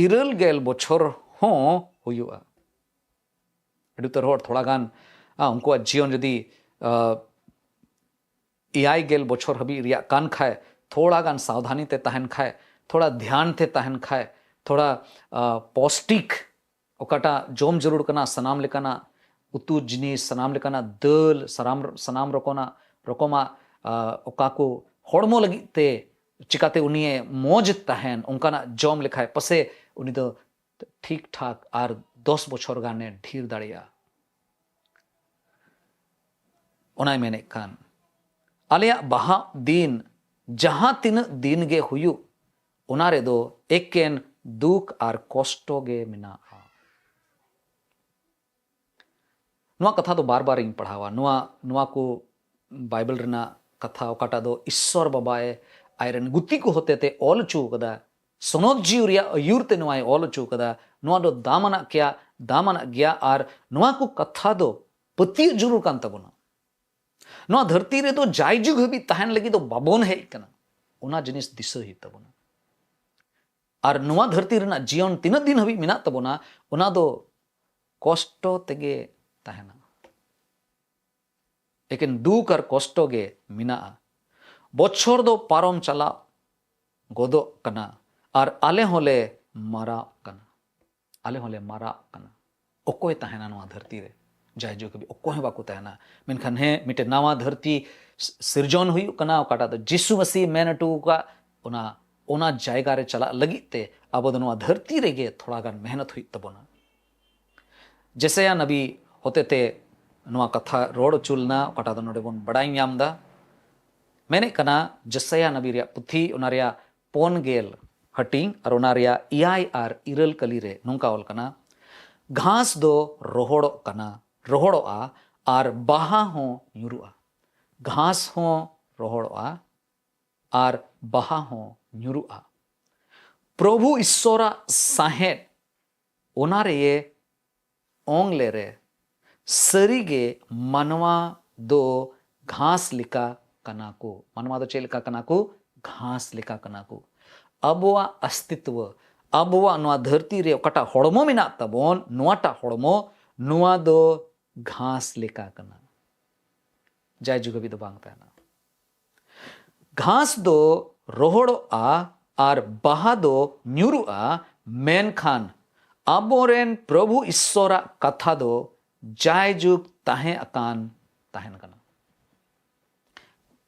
ᱤᱨᱟᱹᱞ ᱜᱮᱞ ᱵᱚᱪᱷᱚᱨ ᱦᱚᱸ ᱦᱩᱭᱩᱜᱼᱟ᱾ ᱟᱹᱰᱤ ᱩᱛᱟᱹᱨ ᱦᱚᱲ ᱛᱷᱚᱲᱟ ᱜᱟᱱ, ᱟ, ᱩᱱᱠᱩᱣᱟᱜ ᱡᱤᱭᱚᱱ ᱡᱩᱫᱤ, ᱟ, ᱮᱭᱟᱭ ᱜᱮᱞ ᱵᱚᱪᱷᱚᱨ ᱦᱟᱹᱵᱤᱡ ᱨᱮᱭᱟᱜ ᱠᱟᱱ ᱠᱷᱟᱡ, ᱛᱷᱚᱲᱟ ᱜᱟᱱ ᱥᱟᱵᱫᱷᱟᱱᱤ ᱛᱮ ᱛᱟᱦᱮᱱ ᱠᱷᱟᱡ, ᱛᱷᱚᱲᱟ ᱫᱷᱮᱭᱟᱱ ᱛᱮ ᱛᱟᱦᱮᱱ ᱠᱷᱟᱡ, ᱛᱷᱚᱲᱟ, ᱟ, ᱯᱚᱥᱴᱤᱠ ᱚᱠᱟᱴᱟᱜ ᱡᱚᱢ ᱡᱟᱹᱨᱩᱲ ᱠᱟᱱᱟ, ᱥᱟᱱᱟᱢ ᱞᱮᱠᱟᱱᱟᱜ ᱩᱛᱩ ᱡᱤᱱᱤᱥ, ᱥᱟᱱᱟᱢ ᱞᱮᱠᱟᱱᱟᱜ ᱫᱟᱹᱞ, ᱥᱟᱱᱟᱢ, ᱥᱟᱱᱟᱢ ᱨᱚᱠᱚᱢᱟᱜ, ᱨᱚᱠᱚᱢᱟᱜ, ᱟ, ᱚᱠᱟ ᱠᱚ ᱦᱚᱲᱢᱚ ᱞᱟᱹᱜᱤᱫ ᱛᱮ ᱪᱤᱠᱟᱛᱮ ᱩᱱᱤᱭᱮ ᱢᱚᱡᱽ ᱛᱟᱦᱮᱱ, ᱚᱱᱠᱟᱱᱟᱜ ᱡᱚᱢ ᱞᱮᱠᱷᱟᱡ ᱯᱟᱥᱮ ᱩᱱᱤ ᱫᱚ ᱴᱷᱤᱠ ᱴᱷᱟᱠ ᱟᱨ ᱫᱚᱥ ᱵᱚᱪᱷᱚᱨ ᱜᱟᱱᱮ ᱰᱷᱮᱨ ᱫᱟᱲᱮᱭᱟᱜᱼᱟ᱾ ᱚᱱᱟᱭ ᱢᱮᱱᱮᱫ ᱠᱟᱱ, ᱟᱞᱮᱭᱟᱜ ᱵᱟᱦᱟ ᱫᱤᱱ ᱡᱟᱦᱟᱸ ᱛᱤᱱᱟᱹᱜ ᱫᱤᱱ ᱜᱮ ᱦᱩᱭᱩᱜ, ᱚᱱᱟ ᱨᱮᱫᱚ ᱮᱠᱮᱱ ᱫᱩᱠ ᱟᱨ ᱠᱚᱥᱴᱚ ᱜᱮ ᱢᱮᱱᱟᱜᱼᱟ᱾ ᱱᱚᱣᱟ ᱠᱟᱛᱷᱟ ᱫᱚ ᱵᱟᱨ ᱵᱟᱨ ᱤᱧ ᱯᱟᱲᱦᱟᱣᱟ᱾ ᱱᱚᱣᱟ, ᱱᱚᱣᱟ ᱠᱚ ᱵᱟᱭᱵᱮᱞ ᱨᱮᱱᱟᱜ ᱠᱟᱛᱷᱟ, ᱚᱠᱟᱴᱟᱜ ᱫᱚ ᱤᱥᱥᱚᱨ ᱵᱟᱵᱟᱭ ᱟᱡᱨᱮᱱ ᱜᱩᱛᱤ ᱠᱚ ᱦᱚᱛᱮᱛᱮ ᱚᱞ ᱦᱚᱪᱚ ᱠᱟᱫᱟ, ᱥᱚᱱᱚᱛ ᱡᱤᱣᱤ ᱨᱮᱭᱟᱜ ᱟᱹᱭᱩᱨ ᱛᱮ ᱱᱚᱣᱟᱭ ᱚᱞ ᱦᱚᱪᱚ ᱠᱟᱫᱟ, ᱱᱚᱣᱟ ᱫᱚ ᱫᱟᱢ ᱟᱱᱟᱜ ᱜᱮᱭᱟ, ᱫᱟᱢ ᱟᱱᱟᱜ ᱜᱮᱭᱟ᱾ ᱟᱨ ᱱᱚᱣᱟ ᱠᱚ ᱠᱟᱛᱷᱟ ᱫᱚ ᱯᱟᱹᱛᱭᱟᱹᱜ ᱡᱟᱹᱨᱩᱲ ᱠᱟᱱ ᱛᱟᱵᱚᱱᱟ᱾ ᱱᱚᱣᱟ ᱫᱷᱟᱹᱨᱛᱤ ᱨᱮᱫᱚ ᱡᱟᱭᱡᱩᱜᱽ ᱦᱟᱹᱵᱤᱡ ᱛᱟᱦᱮᱱ ᱞᱟᱹᱜᱤᱫ ᱫᱚ ᱵᱟᱵᱚᱱ ᱦᱮᱡ ᱠᱟᱱᱟ, ᱚᱱᱟ ᱡᱤᱱᱤᱥ ᱫᱤᱥᱟᱹ ᱦᱩᱭᱩᱜ ᱛᱟᱵᱚᱱᱟ᱾ ᱟᱨ ᱱᱚᱣᱟ ᱫᱷᱟᱹᱨᱛᱤ ᱨᱮᱱᱟᱜ ᱡᱤᱭᱚᱱ ᱛᱤᱱᱟᱹᱜ ᱫᱤᱱ ᱦᱟᱹᱵᱤᱡ ᱢᱮᱱᱟᱜ ᱛᱟᱵᱚᱱᱟ, ᱚᱱᱟ ᱫᱚ ᱠᱚᱥᱴᱚ ᱛᱮᱜᱮ ᱛᱟᱦᱮᱱᱟ᱾ ᱮᱠᱮᱱ ᱫᱩᱠ ᱟᱨ ᱠᱚᱥᱴᱚ ᱜᱮ ᱢᱮᱱᱟᱜᱼᱟ᱾ ᱵᱚᱪᱷᱚᱨ ᱫᱚ ᱯᱟᱨᱚᱢ ᱪᱟᱞᱟᱜ ᱜᱚᱫᱚᱜ ᱠᱟᱱᱟ ᱟᱨ ᱟᱞᱮ ᱦᱚᱸᱞᱮ ᱢᱟᱨᱟᱜ ᱠᱟᱱᱟ᱾ ᱟᱞᱮ ᱦᱚᱸᱞᱮ ᱢᱟᱨᱟᱜ ᱠᱟᱱᱟ᱾ ᱚᱠᱚᱭ ᱛᱟᱦᱮᱱᱟ ᱱᱚᱣᱟ ᱫᱷᱟᱹᱨᱛᱤ ᱨᱮ? ᱡᱟᱭᱡᱩᱜᱽ ᱦᱟᱹᱵᱤᱡ ᱚᱠᱚᱭ ᱦᱚᱸ ᱵᱟᱠᱚ ᱛᱟᱦᱮᱱᱟ᱾ ᱢᱮᱱᱠᱷᱟᱱ ᱦᱮᱸ, ᱢᱤᱫᱴᱮᱱ ᱱᱟᱣᱟ ᱫᱷᱟᱹᱨᱛᱤ ᱥᱤᱨᱡᱚᱱ ᱦᱩᱭᱩᱜ ᱠᱟᱱᱟ, ᱚᱠᱟᱴᱟᱜ ᱫᱚ ᱡᱤᱥᱩ ᱢᱟᱹᱥᱤᱦ ᱢᱮᱱ ᱦᱚᱴᱚ ᱟᱠᱟᱫ, ᱚᱱᱟ ᱚᱱᱟ ᱡᱟᱭᱜᱟ ᱨᱮ ᱪᱟᱞᱟᱜ ᱞᱟᱹᱜᱤᱫ ᱛᱮ ᱟᱵᱚ ᱫᱚ ᱱᱚᱣᱟ ᱫᱷᱟᱹᱨᱛᱤ ᱨᱮᱜᱮ ᱛᱷᱚᱲᱟ ᱜᱟᱱ ᱢᱮᱦᱱᱚᱛ ᱦᱩᱭᱩᱜ ᱛᱟᱵᱚᱱᱟ᱾ ᱡᱮᱥᱟᱭᱟ ᱱᱟᱵᱤ ᱦᱚᱛᱮᱛᱮ ᱱᱚᱣᱟ ᱠᱟᱛᱷᱟ ᱨᱚᱲ ᱦᱚᱪᱚ ᱞᱮᱱᱟ, ᱚᱠᱟᱴᱟᱜ ᱫᱚ ᱱᱚᱰᱮ ᱵᱚᱱ ᱵᱟᱲᱟᱭ ᱧᱟᱢ ᱮᱫᱟ᱾ ᱢᱮᱱᱮᱫ ᱠᱟᱱᱟ, ᱡᱮᱥᱟᱭᱟ ᱱᱟᱵᱤ ᱨᱮᱭᱟᱜ ᱯᱩᱛᱷᱤ, ᱚᱱᱟ ᱨᱮᱭᱟᱜ ᱯᱩᱱ ᱜᱮᱞ ᱦᱟᱹᱴᱤᱧ ᱟᱨ ᱚᱱᱟ ᱨᱮᱭᱟᱜ ᱮᱭᱟᱭ ᱟᱨ ᱤᱨᱟᱹᱞ ᱠᱟᱹᱞᱤ ᱨᱮ ᱱᱚᱝᱠᱟ ᱚᱞ ᱠᱟᱱᱟ, ᱜᱷᱟᱥ ᱫᱚ ᱨᱚᱦᱚᱲᱚᱜ ᱠᱟᱱᱟ, ᱨᱚᱦᱚᱲᱚᱜᱼᱟ ᱟᱨ ᱵᱟᱦᱟ ᱦᱚᱸ ᱧᱩᱨᱩᱜᱼᱟ᱾ ᱜᱷᱟᱥ ᱦᱚᱸ ᱨᱚᱦᱚᱲᱚᱜᱼᱟ ᱟᱨ ᱵᱟᱦᱟ ᱦᱚᱸ ᱧᱩᱨᱩᱜᱼᱟ᱾ ᱯᱨᱚᱵᱷᱩ ᱤᱥᱥᱚᱨᱟᱜ ᱥᱟᱦᱮᱫ ᱚᱱᱟ ᱨᱮᱭᱮ ᱚᱝ ᱞᱮᱨᱮ, ᱥᱟᱹᱨᱤᱜᱮ ᱢᱟᱱᱣᱟ ᱫᱚ ᱜᱷᱟᱥ ᱞᱮᱠᱟ ᱠᱟᱱᱟ ᱠᱚ᱾ ᱢᱟᱱᱣᱟ ᱫᱚ ᱪᱮᱫ ᱞᱮᱠᱟ ᱠᱟᱱᱟ ᱠᱚ? ᱜᱷᱟᱥ ᱞᱮᱠᱟ ᱠᱟᱱᱟ ᱠᱚ᱾ ᱟᱵᱚᱣᱟᱜ ᱚᱥᱛᱤᱛᱣᱚ, ᱟᱵᱚᱣᱟᱜ ᱱᱚᱣᱟ ᱫᱷᱟᱹᱨᱛᱤ ᱨᱮ ᱚᱠᱟᱴᱟᱜ ᱦᱚᱲᱢᱚ ᱢᱮᱱᱟᱜ ᱛᱟᱵᱚᱱ, ᱱᱚᱣᱟᱴᱟᱜ ᱦᱚᱲᱢᱚ, ᱱᱚᱣᱟ ᱫᱚ ᱜᱷᱟᱥ ᱞᱮᱠᱟ ᱠᱟᱱᱟ᱾ ᱡᱟᱭ ᱡᱩᱜᱽ ᱦᱟᱹᱵᱤᱡ ᱫᱚ ᱵᱟᱝ ᱛᱟᱦᱮᱱᱟ᱾ ᱜᱷᱟᱥ ᱫᱚ ᱨᱚᱦᱚᱲᱚᱜᱼᱟ ᱟᱨ ᱵᱟᱦᱟ ᱫᱚ ᱧᱩᱨᱩᱜᱼᱟ, ᱢᱮᱱᱠᱷᱟᱱ ᱟᱵᱚᱨᱮᱱ ᱯᱨᱚᱵᱷᱩ ᱤᱥᱥᱚᱨᱟᱜ ᱠᱟᱛᱷᱟ ᱫᱚ ᱡᱟᱭᱡᱩᱜᱽ ᱛᱟᱦᱮᱸ ᱟᱠᱟᱱ ᱛᱟᱦᱮᱱ ᱠᱟᱱᱟ᱾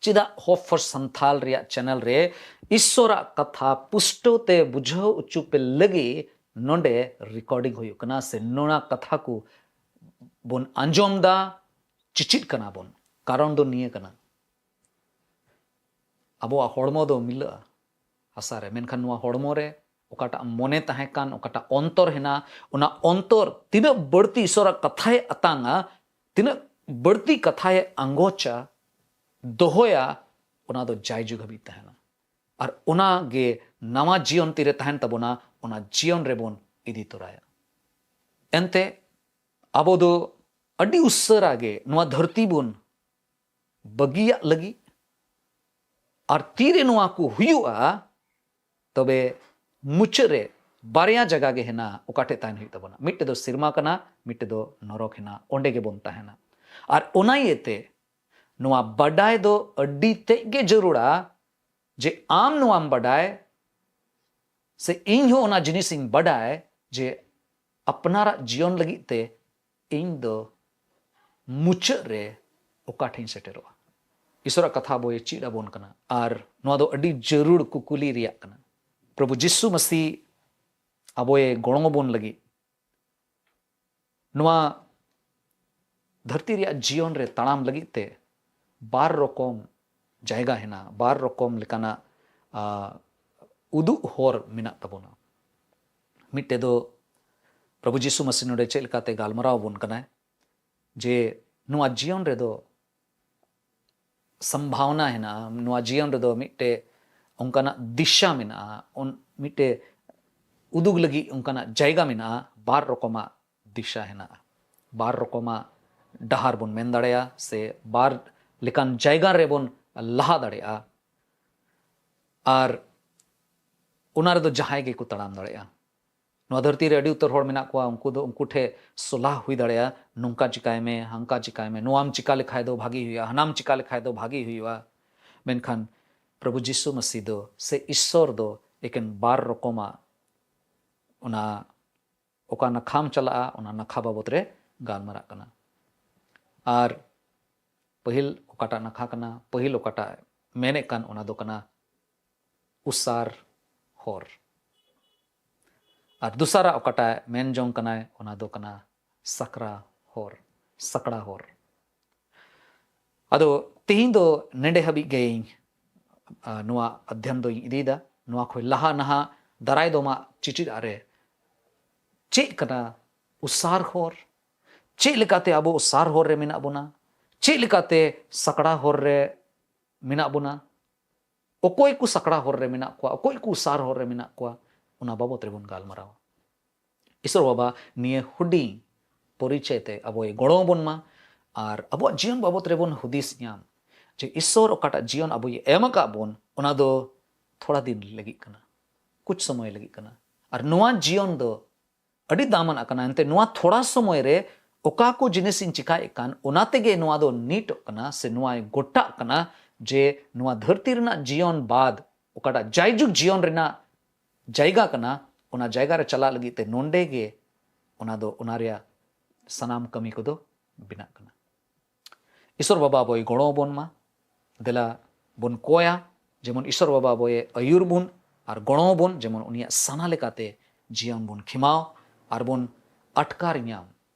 ᱪᱮᱫᱟᱜ Hope for Santhal ᱨᱮᱭᱟᱜ ᱪᱮᱱᱮᱞ ᱨᱮ ᱤᱥᱥᱚᱨᱟᱜ ᱠᱟᱛᱷᱟ ᱯᱩᱥᱴᱟᱹᱣ ᱛᱮ ᱵᱩᱡᱷᱟᱹᱣ ᱦᱚᱪᱚ ᱯᱮ ᱞᱟᱹᱜᱤᱫ ᱱᱚᱰᱮ ᱨᱮᱠᱚᱨᱰᱤᱝ ᱦᱩᱭᱩᱜ ᱠᱟᱱᱟ ᱥᱮ ᱱᱚᱣᱟ ᱠᱟᱛᱷᱟ ᱠᱚ ᱵᱚᱱ ᱟᱸᱡᱚᱢ ᱫᱟ, ᱪᱮᱪᱮᱫ ᱠᱟᱱᱟ ᱵᱚᱱ? ᱠᱟᱨᱚᱱ ᱫᱚ ᱱᱤᱭᱟᱹ ᱠᱟᱱᱟ, ᱟᱵᱚᱣᱟᱜ ᱦᱚᱲᱢᱚ ᱫᱚ ᱢᱤᱞᱟᱹᱜᱼᱟ ᱦᱟᱥᱟ ᱨᱮ, ᱢᱮᱱᱠᱷᱟᱱ ᱱᱚᱣᱟ ᱦᱚᱲᱢᱚ ᱨᱮ ᱚᱠᱟᱴᱟᱜ ᱢᱚᱱᱮ ᱛᱟᱦᱮᱸ ᱠᱟᱱ, ᱚᱠᱟᱴᱟᱜ ᱚᱱᱛᱚᱨ ᱦᱮᱱᱟᱜ, ᱚᱱᱟ ᱚᱱᱛᱚᱨ ᱛᱤᱱᱟᱹᱜ ᱵᱟᱹᱲᱛᱤ ᱤᱥᱚᱨᱟᱜ ᱠᱟᱛᱷᱟᱭ ᱟᱛᱟᱝᱟ, ᱛᱤᱱᱟᱹᱜ ᱵᱟᱹᱲᱛᱤ ᱠᱟᱛᱷᱟᱭ ᱟᱸᱜᱚᱪᱟ, ᱫᱚᱦᱚᱭᱟ, ᱚᱱᱟ ᱫᱚ ᱡᱟᱭᱡᱩᱜᱽ ᱦᱟᱹᱵᱤᱡ ᱛᱟᱦᱮᱱᱟ᱾ ᱟᱨ ᱚᱱᱟ ᱜᱮ ᱱᱟᱣᱟ ᱡᱤᱭᱚᱱ ᱛᱤᱨᱮ ᱛᱟᱦᱮᱱ ᱛᱟᱵᱚᱱᱟ, ᱚᱱᱟ ᱡᱤᱭᱚᱱ ᱨᱮᱵᱚᱱ ᱤᱫᱤ ᱛᱚᱨᱟᱭᱟ᱾ ᱮᱱᱛᱮ ᱟᱵᱚ ᱫᱚ ᱟᱹᱰᱤ ᱩᱥᱟᱹᱨᱟ ᱜᱮ ᱱᱚᱣᱟ ᱫᱷᱟᱹᱨᱛᱤ ᱵᱚᱱ ᱵᱟᱹᱜᱤᱭᱟᱜ ᱞᱟᱹᱜᱤᱫ, ᱟᱨ ᱛᱤᱨᱮ ᱱᱚᱣᱟ ᱠᱚ ᱦᱩᱭᱩᱜᱼᱟ, ᱛᱚᱵᱮ ᱢᱩᱪᱟᱹᱫ ᱨᱮ ᱵᱟᱨᱭᱟ ᱡᱟᱭᱜᱟ ᱜᱮ ᱦᱮᱱᱟᱜᱼᱟ, ᱚᱠᱟ ᱴᱷᱮᱡ ᱛᱟᱦᱮᱱ ᱦᱩᱭᱩᱜ ᱛᱟᱵᱚᱱᱟ᱾ ᱢᱤᱫᱴᱮᱡ ᱫᱚ ᱥᱮᱨᱢᱟ ᱠᱟᱱᱟ, ᱢᱤᱫᱴᱮᱡ ᱫᱚ ᱱᱚᱨᱚᱠ ᱦᱮᱱᱟᱜᱼᱟ, ᱚᱸᱰᱮ ᱜᱮᱵᱚᱱ ᱛᱟᱦᱮᱱᱟ᱾ ᱟᱨ ᱚᱱᱟ ᱤᱭᱟᱹᱛᱮ ᱱᱚᱣᱟ ᱵᱟᱰᱟᱭ ᱫᱚ ᱟᱹᱰᱤ ᱛᱮᱫ ᱜᱮ ᱡᱟᱹᱨᱩᱲᱟ, ᱡᱮ ᱟᱢ ᱱᱚᱣᱟᱢ ᱵᱟᱰᱟᱭ ᱥᱮ ᱤᱧ ᱦᱚᱸ ᱚᱱᱟ ᱡᱤᱱᱤᱥ ᱤᱧ ᱵᱟᱰᱟᱭ ᱡᱮ ᱟᱯᱱᱟᱨᱟᱜ ᱡᱤᱭᱚᱱ ᱞᱟᱹᱜᱤᱫ ᱛᱮ ᱤᱧ ᱫᱚ ᱢᱩᱪᱟᱹᱫ ᱨᱮ ᱚᱠᱟ ᱴᱷᱮᱱ ᱤᱧ ᱥᱮᱴᱮᱨᱚᱜᱼᱟ᱾ ᱤᱥᱚᱨᱟᱜ ᱠᱟᱛᱷᱟ ᱟᱵᱚᱭ ᱪᱮᱫ ᱟᱵᱚᱱ ᱠᱟᱱᱟ, ᱟᱨ ᱱᱚᱣᱟ ᱫᱚ ᱟᱹᱰᱤ ᱡᱟᱹᱨᱩᱲ ᱠᱩᱠᱞᱤ ᱨᱮᱭᱟᱜ ᱠᱟᱱᱟ᱾ ᱯᱨᱚᱵᱷᱩ ᱡᱤᱥᱩ ᱢᱟᱹᱥᱤ ᱟᱵᱚᱭ ᱜᱚᱲᱚ ᱟᱵᱚᱱ ᱞᱟᱹᱜᱤᱫ ᱱᱚᱣᱟ ᱫᱷᱟᱹᱨᱛᱤ ᱨᱮᱭᱟᱜ ᱡᱤᱭᱚᱱ ᱨᱮ ᱛᱟᱲᱟᱢ ᱞᱟᱹᱜᱤᱫ ᱛᱮ ᱵᱟᱨ ᱨᱚᱠᱚᱢ ᱡᱟᱭᱜᱟ ᱦᱮᱱᱟᱜᱼᱟ, ᱵᱟᱨ ᱨᱚᱠᱚᱢ ᱞᱮᱠᱟᱱᱟᱜ, ᱟ, ᱩᱫᱩᱜ ᱦᱚᱨ ᱢᱮᱱᱟᱜ ᱛᱟᱵᱚᱱᱟ᱾ ᱢᱤᱫᱴᱮᱡ ᱫᱚ ᱯᱨᱚᱵᱷᱩ ᱡᱤᱥᱩ ᱢᱟᱹᱥᱤ ᱱᱚᱰᱮ ᱪᱮᱫ ᱞᱮᱠᱟᱛᱮ ᱜᱟᱞᱢᱟᱨᱟᱣ ᱟᱵᱚᱱ ᱠᱟᱱᱟᱭ, ᱡᱮ ᱱᱚᱣᱟ ᱡᱤᱭᱚᱱ ᱨᱮᱫᱚ ᱥᱚᱢᱵᱷᱟᱵᱚᱱᱟ ᱦᱮᱱᱟᱜᱼᱟ, ᱱᱚᱣᱟ ᱡᱤᱭᱚᱱ ᱨᱮᱫᱚ ᱢᱤᱫᱴᱮᱡ ᱚᱱᱠᱟᱱᱟᱜ ᱫᱤᱥᱟ ᱢᱮᱱᱟᱜᱼᱟ, ᱚᱱ-, ᱢᱤᱫᱴᱮᱡ ᱩᱫᱩᱜ ᱞᱟᱹᱜᱤᱫ ᱚᱱᱠᱟᱱᱟᱜ ᱡᱟᱭᱜᱟ ᱢᱮᱱᱟᱜᱼᱟ, ᱵᱟᱨ ᱨᱚᱠᱚᱢᱟᱜ ᱫᱤᱥᱟ ᱦᱮᱱᱟᱜᱼᱟ, ᱵᱟᱨ ᱨᱚᱠᱚᱢᱟᱜ ᱰᱟᱦᱟᱨ ᱵᱚᱱ ᱢᱮᱱ ᱫᱟᱲᱮᱭᱟᱜᱼᱟ, ᱥᱮ ᱵᱟᱨ ᱞᱮᱠᱟᱱ ᱡᱟᱭᱜᱟ ᱨᱮᱵᱚᱱ ᱞᱟᱦᱟ ᱫᱟᱲᱮᱭᱟᱜᱼᱟ᱾ ᱟᱨ ᱚᱱᱟ ᱨᱮᱫᱚ ᱡᱟᱦᱟᱸᱭ ᱜᱮᱠᱚ ᱛᱟᱲᱟᱢ ᱫᱟᱲᱮᱭᱟᱜᱼᱟ᱾ ᱱᱚᱣᱟ ᱫᱷᱟᱹᱨᱛᱤ ᱨᱮ ᱟᱹᱰᱤ ᱩᱛᱟᱹᱨ ᱦᱚᱲ ᱢᱮᱱᱟᱜ ᱠᱚᱣᱟ, ᱩᱱᱠᱩ ᱫᱚ, ᱩᱱᱠᱩ ᱴᱷᱮᱱ ᱥᱚᱞᱦᱟ ᱦᱩᱭ ᱫᱟᱲᱮᱭᱟᱜᱼᱟ, ᱱᱚᱝᱠᱟ ᱪᱤᱠᱟᱭ ᱢᱮ, ᱦᱟᱝᱠᱟ ᱪᱤᱠᱟᱭ ᱢᱮ, ᱱᱚᱣᱟᱢ ᱪᱤᱠᱟ ᱞᱮᱠᱷᱟᱡ ᱫᱚ ᱵᱷᱟᱜᱤ ᱦᱩᱭᱩᱜᱼᱟ, ᱦᱟᱱᱟᱢ ᱪᱤᱠᱟ ᱞᱮᱠᱷᱟᱡ ᱫᱚ ᱵᱷᱟᱜᱤ ᱦᱩᱭᱩᱜᱼᱟ᱾ ᱢᱮᱱᱠᱷᱟᱱ ᱯᱨᱚᱵᱷᱩ ᱡᱤᱥᱩ ᱢᱟᱹᱥᱤ ᱫᱚ ᱥᱮ ᱤᱥᱥᱚᱨ ᱫᱚ ᱮᱠᱮᱱ ᱵᱟᱨ ᱨᱚᱠᱚᱢᱟᱜ, ᱚᱱᱟ ᱚᱠᱟ ᱱᱟᱠᱷᱟᱢ ᱪᱟᱞᱟᱜᱼᱟ, ᱚᱱᱟ ᱱᱟᱠᱷᱟ ᱵᱟᱵᱚᱛ ᱨᱮ ᱜᱟᱞᱢᱟᱨᱟᱜ ᱠᱟᱱᱟ᱾ ᱟᱨ ᱯᱟᱹᱦᱤᱞ ᱚᱠᱟᱴᱟᱜ ᱱᱟᱠᱷᱟ ᱠᱟᱱᱟ, ᱯᱟᱹᱦᱤᱞ ᱚᱠᱟᱴᱟᱜ ᱢᱮᱱᱮᱫ ᱠᱟᱱ, ᱚᱱᱟ ᱫᱚ ᱠᱟᱱᱟ ᱩᱥᱟᱨ ᱦᱚᱨ᱾ ᱟᱨ ᱫᱚᱥᱟᱨᱟᱜ ᱚᱠᱟᱴᱟᱜ ᱢᱮᱱ ᱡᱚᱝ ᱠᱟᱱᱟᱭ, ᱚᱱᱟ ᱫᱚ ᱠᱟᱱᱟ ᱥᱟᱠᱨᱟ ᱦᱚᱨ, ᱥᱟᱠᱲᱟ ᱦᱚᱨ᱾ ᱟᱫᱚ ᱛᱮᱦᱮᱧ ᱫᱚ ᱱᱮᱰᱮ ᱦᱟᱹᱵᱤᱡ ᱜᱮ ᱤᱧ, ᱟ, ᱱᱚᱣᱟ ᱚᱫᱷᱭᱚᱱ ᱫᱚᱧ ᱤᱫᱤᱭᱮᱫᱟ᱾ ᱱᱚᱣᱟ ᱠᱷᱚᱱ ᱞᱟᱦᱟ ᱱᱟᱦᱟᱜ ᱫᱟᱨᱟᱭ ᱫᱚᱢᱟᱜ ᱪᱤᱴᱤᱡ ᱟᱜ ᱨᱮ ᱪᱮᱫ ᱠᱟᱱᱟ ᱩᱥᱟᱨ ᱦᱚᱨ, ᱪᱮᱫ ᱞᱮᱠᱟᱛᱮ ᱟᱵᱚ ᱩᱥᱟᱨ ᱦᱚᱨ ᱨᱮ ᱢᱮᱱᱟᱜ ᱵᱚᱱᱟ, ᱪᱮᱫ ᱞᱮᱠᱟᱛᱮ ᱥᱟᱠᱲᱟ ᱦᱚᱨ ᱨᱮ ᱢᱮᱱᱟᱜ ᱵᱚᱱᱟ, ᱚᱠᱚᱭ ᱠᱚ ᱥᱟᱠᱲᱟ ᱦᱚᱨ ᱨᱮ ᱢᱮᱱᱟᱜ ᱠᱚᱣᱟ, ᱚᱠᱚᱭ ᱠᱚ ᱩᱥᱟᱨ ᱦᱚᱨ ᱨᱮ ᱢᱮᱱᱟᱜ ᱠᱚᱣᱟ, ᱚᱱᱟ ᱵᱟᱵᱚᱛ ᱨᱮᱵᱚᱱ ᱜᱟᱞᱢᱟᱨᱟᱣᱟ᱾ ᱤᱥᱚᱨ ᱵᱟᱵᱟ ᱱᱤᱭᱟᱹ ᱦᱩᱰᱤᱧ ᱯᱚᱨᱤᱪᱚᱭ ᱛᱮ ᱟᱵᱚᱭ ᱜᱚᱲᱚ ᱟᱵᱚᱱ ᱢᱟ, ᱟᱨ ᱟᱵᱚᱣᱟᱜ ᱡᱤᱭᱚᱱ ᱵᱟᱵᱚᱛ ᱨᱮᱵᱚᱱ ᱦᱩᱫᱤᱥ ᱧᱟᱢ ᱡᱮ ᱤᱥᱚᱨ ᱚᱠᱟᱴᱟᱜ ᱡᱤᱭᱚᱱ ᱟᱵᱚᱭ ᱮᱢ ᱟᱠᱟᱫ ᱵᱚᱱ, ᱚᱱᱟ ᱫᱚ ᱛᱷᱚᱲᱟ ᱫᱤᱱ ᱞᱟᱹᱜᱤᱫ ᱠᱟᱱᱟ, ᱠᱩᱪ ᱥᱚᱢᱚᱭ ᱞᱟᱹᱜᱤᱫ ᱠᱟᱱᱟ᱾ ᱟᱨ ᱱᱚᱣᱟ ᱡᱤᱭᱚᱱ ᱫᱚ ᱟᱹᱰᱤ ᱫᱟᱢᱟᱱᱟᱜ ᱠᱟᱱᱟ᱾ ᱮᱱᱛᱮ ᱱᱚᱣᱟ ᱛᱷᱚᱲᱟ ᱥᱚᱢᱚᱭ ᱨᱮ ᱚᱠᱟ ᱠᱚ ᱡᱤᱱᱤᱥ ᱤᱧ ᱪᱤᱠᱟᱭᱮᱫ ᱠᱟᱱ, ᱚᱱᱟ ᱛᱮᱜᱮ ᱱᱚᱣᱟ ᱫᱚ ᱱᱤᱴᱚᱜ ᱠᱟᱱᱟ ᱥᱮ ᱱᱚᱣᱟᱭ ᱜᱚᱴᱟᱜ ᱠᱟᱱᱟ ᱡᱮ ᱱᱚᱣᱟ ᱫᱷᱟᱹᱨᱛᱤ ᱨᱮᱱᱟᱜ ᱡᱤᱭᱚᱱ ᱵᱟᱫ ᱚᱠᱟᱴᱟᱜ ᱡᱟᱭᱡᱩᱜᱽ ᱡᱤᱭᱚᱱ ᱨᱮᱱᱟᱜ ᱡᱟᱭᱜᱟ ᱠᱟᱱᱟ, ᱚᱱᱟ ᱡᱟᱭᱜᱟ ᱨᱮ ᱪᱟᱞᱟᱜ ᱞᱟᱹᱜᱤᱫ ᱛᱮ ᱱᱚᱰᱮ ᱜᱮ ᱚᱱᱟ ᱫᱚ, ᱚᱱᱟ ᱨᱮᱭᱟᱜ ᱥᱟᱱᱟᱢ ᱠᱟᱹᱢᱤ ᱠᱚᱫᱚ ᱵᱮᱱᱟᱜ ᱠᱟᱱᱟ᱾ ᱤᱥᱚᱨ ᱵᱟᱵᱟ ᱟᱵᱚᱭ ᱜᱚᱲᱚ ᱟᱵᱚᱱ ᱢᱟ᱾ ᱫᱮᱞᱟ ᱵᱚᱱ ᱠᱚᱭᱟ, ᱡᱮᱢᱚᱱ ᱤᱥᱚᱨ ᱵᱟᱵᱟ ᱟᱵᱚᱭ ᱟᱹᱭᱩᱨ ᱵᱚᱱ ᱟᱨ ᱜᱚᱲᱚ ᱟᱵᱚᱱ, ᱡᱮᱢᱚᱱ ᱩᱱᱤᱭᱟᱜ ᱥᱟᱱᱟ ᱞᱮᱠᱟᱛᱮ ᱡᱤᱭᱚᱱ ᱵᱚᱱ ᱠᱷᱮᱢᱟᱣ ᱟᱨ ᱵᱚᱱ ᱟᱴᱠᱟᱨ ᱧᱟᱢ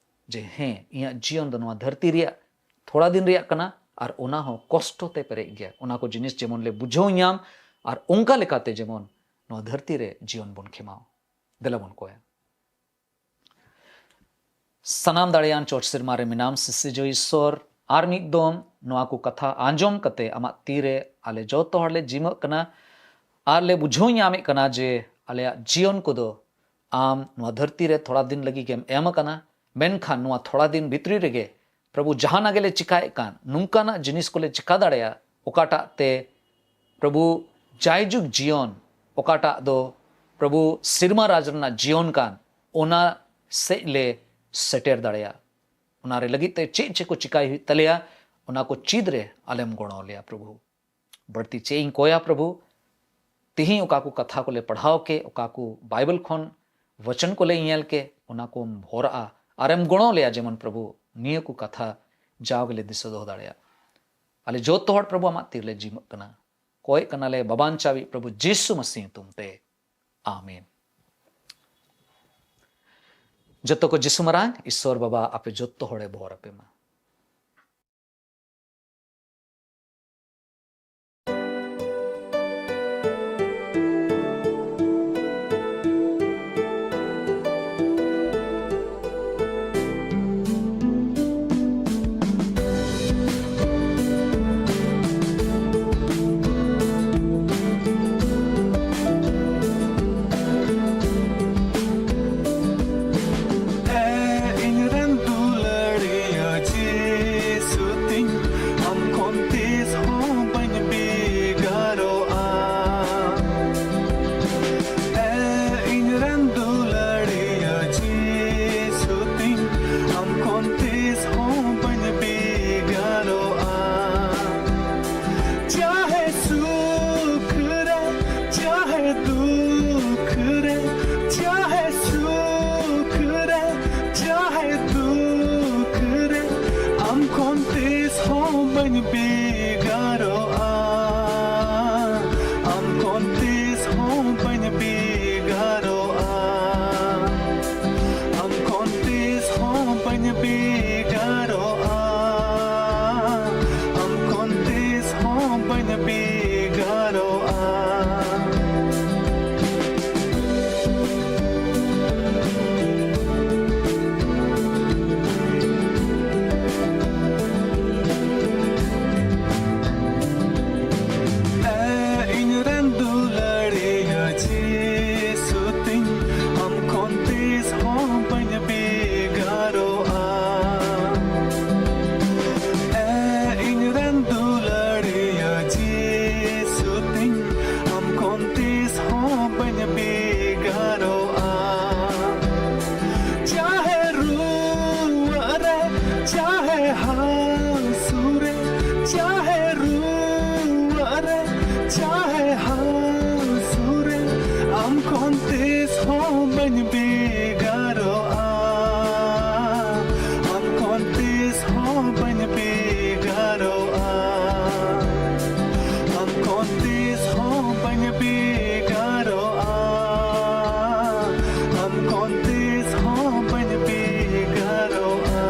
ᱡᱮ ᱦᱮᱸ, ᱤᱧᱟᱹᱜ ᱡᱤᱭᱚᱱ ᱫᱚ ᱱᱚᱣᱟ ᱫᱷᱟᱹᱨᱛᱤ ᱨᱮᱭᱟᱜ ᱛᱷᱚᱲᱟ ᱫᱤᱱ ᱨᱮᱭᱟᱜ ᱠᱟᱱᱟ ᱟᱨ ᱚᱱᱟ ᱦᱚᱸ ᱠᱚᱥᱴᱚ ᱛᱮ ᱯᱮᱨᱮᱡ ᱜᱮᱭᱟ᱾ ᱚᱱᱟ ᱠᱚ ᱡᱤᱱᱤᱥ ᱡᱮᱢᱚᱱ ᱞᱮ ᱵᱩᱡᱷᱟᱹᱣ ᱧᱟᱢ ᱟᱨ ᱚᱱᱠᱟ ᱞᱮᱠᱟᱛᱮ ᱡᱮᱢᱚᱱ ᱱᱚᱣᱟ ᱫᱷᱟᱹᱨᱛᱤ ᱨᱮ ᱡᱤᱭᱚᱱ ᱵᱚᱱ ᱠᱷᱮᱢᱟᱣ᱾ ᱫᱮᱞᱟ ᱵᱚᱱ ᱠᱚᱭᱟ᱾ ᱥᱟᱱᱟᱢ ᱫᱟᱲᱮᱭᱟᱱ ᱪᱚᱴ ᱥᱮᱨᱢᱟ ᱨᱮ ᱢᱮᱱᱟᱢ ᱥᱤᱥᱤᱡᱚ ᱤᱥᱚᱨ, ᱟᱨ ᱢᱤᱫ ᱫᱚᱢ ᱱᱚᱣᱟ ᱠᱚ ᱠᱟᱛᱷᱟ ᱟᱸᱡᱚᱢ ᱠᱟᱛᱮ ᱟᱢᱟᱜ ᱛᱤᱨᱮ ᱟᱞᱮ ᱡᱚᱛᱚ ᱦᱚᱲ ᱞᱮ ᱡᱤᱢᱟᱹᱜ ᱠᱟᱱᱟ ᱟᱨ ᱞᱮ ᱵᱩᱡᱷᱟᱹᱣ ᱧᱟᱢᱮᱫ ᱠᱟᱱᱟ ᱡᱮ ᱟᱞᱮᱭᱟᱜ ᱡᱤᱭᱚᱱ ᱠᱚᱫᱚ ᱟᱢ ᱱᱚᱣᱟ ᱫᱷᱟᱹᱨᱛᱤ ᱨᱮ ᱛᱷᱚᱲᱟ ᱫᱤᱱ ᱞᱟᱹᱜᱤᱫ ᱜᱮᱢ ᱮᱢ ᱟᱠᱟᱱᱟ, ᱢᱮᱱᱠᱷᱟᱱ ᱱᱚᱣᱟ ᱛᱷᱚᱲᱟ ᱫᱤᱱ ᱵᱷᱤᱛᱨᱤ ᱨᱮᱜᱮ ᱯᱨᱚᱵᱷᱩ ᱡᱟᱦᱟᱱᱟᱜ ᱜᱮᱞᱮ ᱪᱤᱠᱟᱭᱮᱫ ᱠᱟᱱ, ᱱᱚᱝᱠᱟᱱᱟᱜ ᱡᱤᱱᱤᱥ ᱠᱚᱞᱮ ᱪᱤᱠᱟ ᱫᱟᱲᱮᱭᱟᱜᱼᱟ ᱚᱠᱟᱴᱟᱜ ᱛᱮ ᱯᱨᱚᱵᱷᱩ ᱡᱟᱭᱡᱩᱜᱽ ᱡᱤᱭᱚᱱ, ᱚᱠᱟᱴᱟᱜ ᱫᱚ ᱯᱨᱚᱵᱷᱩ ᱥᱮᱨᱢᱟ ᱨᱟᱡᱽ ᱨᱮᱱᱟᱜ ᱡᱤᱭᱚᱱ ᱠᱟᱱ, ᱚᱱᱟ ᱥᱮᱫ ᱞᱮ ᱥᱮᱴᱮᱨ ᱫᱟᱲᱮᱭᱟᱜᱼᱟ᱾ ᱚᱱᱟ ᱨᱮ ᱞᱟᱹᱜᱤᱫ ᱛᱮ ᱪᱮᱫ ᱪᱮᱫ ᱠᱚ ᱪᱤᱠᱟᱭ ᱦᱩᱭᱩᱜ ᱛᱟᱞᱮᱭᱟ, ᱚᱱᱟ ᱠᱚ ᱪᱮᱫ ᱨᱮ ᱟᱞᱮᱢ ᱜᱚᱲᱚ ᱞᱮᱭᱟ ᱯᱨᱚᱵᱷᱩ᱾ ᱵᱟᱹᱲᱛᱤ ᱪᱮᱫ ᱤᱧ ᱠᱚᱭᱟ ᱯᱨᱚᱵᱷᱩ, ᱛᱤᱦᱤᱧ ᱚᱠᱟ ᱠᱚ ᱠᱟᱛᱷᱟ ᱠᱚᱞᱮ ᱯᱟᱲᱦᱟᱣ ᱠᱮ, ᱚᱠᱟ ᱠᱚ ᱵᱟᱭᱵᱮᱞ ᱠᱷᱚᱱ ᱵᱚᱪᱚᱱ ᱠᱚᱞᱮ ᱧᱮᱞ ᱠᱮ, ᱚᱱᱟ ᱠᱚᱢ ᱵᱷᱚᱨᱟᱜᱼᱟ ᱟᱨᱮᱢ ᱜᱚᱲᱚ ᱞᱮᱭᱟ, ᱡᱮᱢᱚᱱ ᱯᱨᱚᱵᱷᱩ ᱱᱤᱭᱟᱹ ᱠᱚ ᱠᱟᱛᱷᱟ ᱡᱟᱣ ᱜᱮᱞᱮ ᱫᱤᱥᱟᱹ ᱫᱚᱦᱚ ᱫᱟᱲᱮᱭᱟᱜ᱾ ᱟᱞᱮ ᱡᱚᱛᱚ ᱦᱚᱲ ᱯᱨᱚᱵᱷᱩ ᱟᱢᱟᱜ ᱛᱤᱨᱮᱞᱮ ᱡᱤᱢᱟᱹᱜ ᱠᱟᱱᱟ, ᱠᱚᱭᱮᱜ ᱠᱟᱱᱟᱞᱮ ᱵᱟᱵᱟᱱ ᱪᱟᱣᱤᱡ ᱯᱨᱚᱵᱷᱩ ᱡᱤᱥᱩ ᱢᱟᱥᱤ ᱧᱩᱛᱩᱢ ᱛᱮ, ᱟᱢᱮᱱ᱾ ᱡᱚᱛᱚ ᱠᱚ ᱡᱤᱥᱩ ᱢᱟᱨᱟᱝ ᱤᱥᱚᱨ ᱵᱟᱵᱟ ᱟᱯᱮ ᱡᱚᱛᱚ ᱦᱚᱲᱮ ᱵᱚᱨ ᱟᱯᱮ ᱢᱟ᱾ ᱪᱟᱦᱮ ᱦᱟᱸᱥᱩᱨᱮ ᱟᱢ ᱠᱷᱚᱱ ᱛᱤᱥ ᱦᱚᱸ ᱵᱟᱹᱧ ᱵᱷᱮᱜᱟᱨᱚᱜᱼᱟ᱾ ᱟᱢ ᱠᱷᱚᱱ ᱛᱤᱥ ᱦᱚᱸ ᱵᱟᱹᱧ ᱵᱷᱮᱜᱟᱨᱚᱜᱼᱟ᱾ ᱟᱢ ᱠᱷᱚᱱ ᱛᱤᱥ ᱦᱚᱸ ᱵᱟᱹᱧ ᱵᱷᱮᱜᱟᱨᱚᱜᱼᱟ᱾ ᱟᱢ ᱠᱷᱚᱱ ᱛᱤᱥ ᱦᱚᱸ ᱵᱟᱹᱧ ᱵᱷᱮᱜᱟᱨᱚᱜᱼᱟ᱾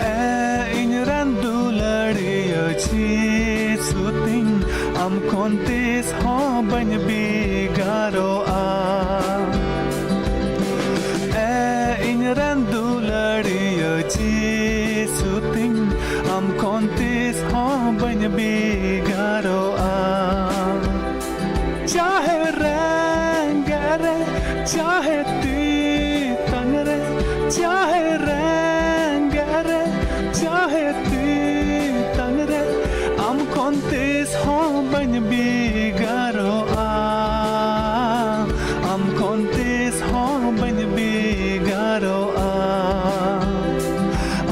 ᱮ ᱤᱧ ᱨᱮᱱ ᱫᱩᱞᱟᱹᱲᱤᱭᱟᱹ ᱡᱤᱥᱩ ᱛᱤᱧ, ᱟᱢ ᱠᱷᱚᱱ ᱛᱤᱥ ᱦᱚᱸ ᱵᱟᱹᱧ ᱵᱷᱮᱜᱟᱨᱚᱜᱼᱟ᱾ ᱮ ᱤᱧ ᱨᱮᱱ ᱫᱩᱞᱟᱹᱲᱤᱭᱟᱹ ᱡᱤᱥᱩ ᱛᱤᱧ, ᱟᱢ ᱠᱷᱚᱱ ᱛᱤᱥ ᱦᱚᱸ ᱵᱟᱹᱧ ᱵᱷᱮᱜᱟᱨᱚᱜᱼᱟ᱾ ᱪᱟᱦᱮ ᱨᱮᱸᱜᱮᱡ ᱨᱮ, ᱪᱟᱦᱮ ᱛᱮᱛᱟᱝ ᱨᱮ, ᱪᱟᱦᱮ ᱨᱮᱸᱜᱮᱡ ᱨᱮ, ᱪᱟᱦᱮ ᱛᱮᱛᱟᱝ ᱨᱮ, ᱟᱢ ᱠᱷᱚᱱ ᱛᱤᱥ ᱦᱚᱸ ᱵᱟᱹᱧ ᱵᱷᱮᱜᱟᱨᱚᱜᱼᱟ᱾ ᱟᱢ ᱠᱷᱚᱱ ᱛᱤᱥ ᱦᱚᱸ ᱵᱟᱹᱧ ᱵᱷᱮᱜᱟᱨᱚᱜᱼᱟ᱾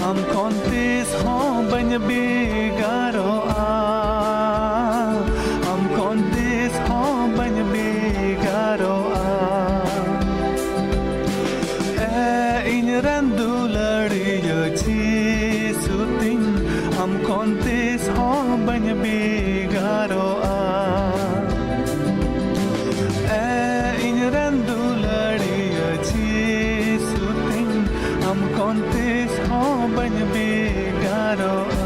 ᱟᱢ ᱠᱷᱚᱱ ᱛᱤᱥ ᱦᱚᱸ ᱵᱟᱹᱧ ᱵᱷᱮᱜᱟᱨᱚᱜᱼᱟ᱾ ᱟᱢ ᱠᱷᱚᱱ ᱛᱤᱥ ᱦᱚᱸ ᱵᱟᱹᱧ ᱵᱷᱮᱜᱟᱨᱚᱜᱼᱟ᱾ ᱮ ᱤᱧ ᱨᱮᱱ ᱫᱩᱞᱟᱹᱲᱤᱭᱟᱹ ᱡᱤᱥᱩ ᱛᱤᱧ, ᱟᱢ ᱠᱷᱚᱱ ᱛᱤᱥ ᱦᱚᱸ ᱵᱟᱹᱧ ᱵᱷᱮᱜᱟᱨᱚᱜᱼᱟ᱾ ᱮ ᱤᱧ ᱨᱮᱱ ᱫᱩᱞᱟᱹᱲᱤᱭᱟᱹ ᱡᱤᱥᱩ ᱛᱤᱧ, ᱟᱢ ᱠᱷᱚᱱ ᱛᱤᱥ ᱦᱚᱸ ᱵᱟᱹᱧ ᱵᱷᱮᱜᱟᱨᱚᱜᱼᱟ᱾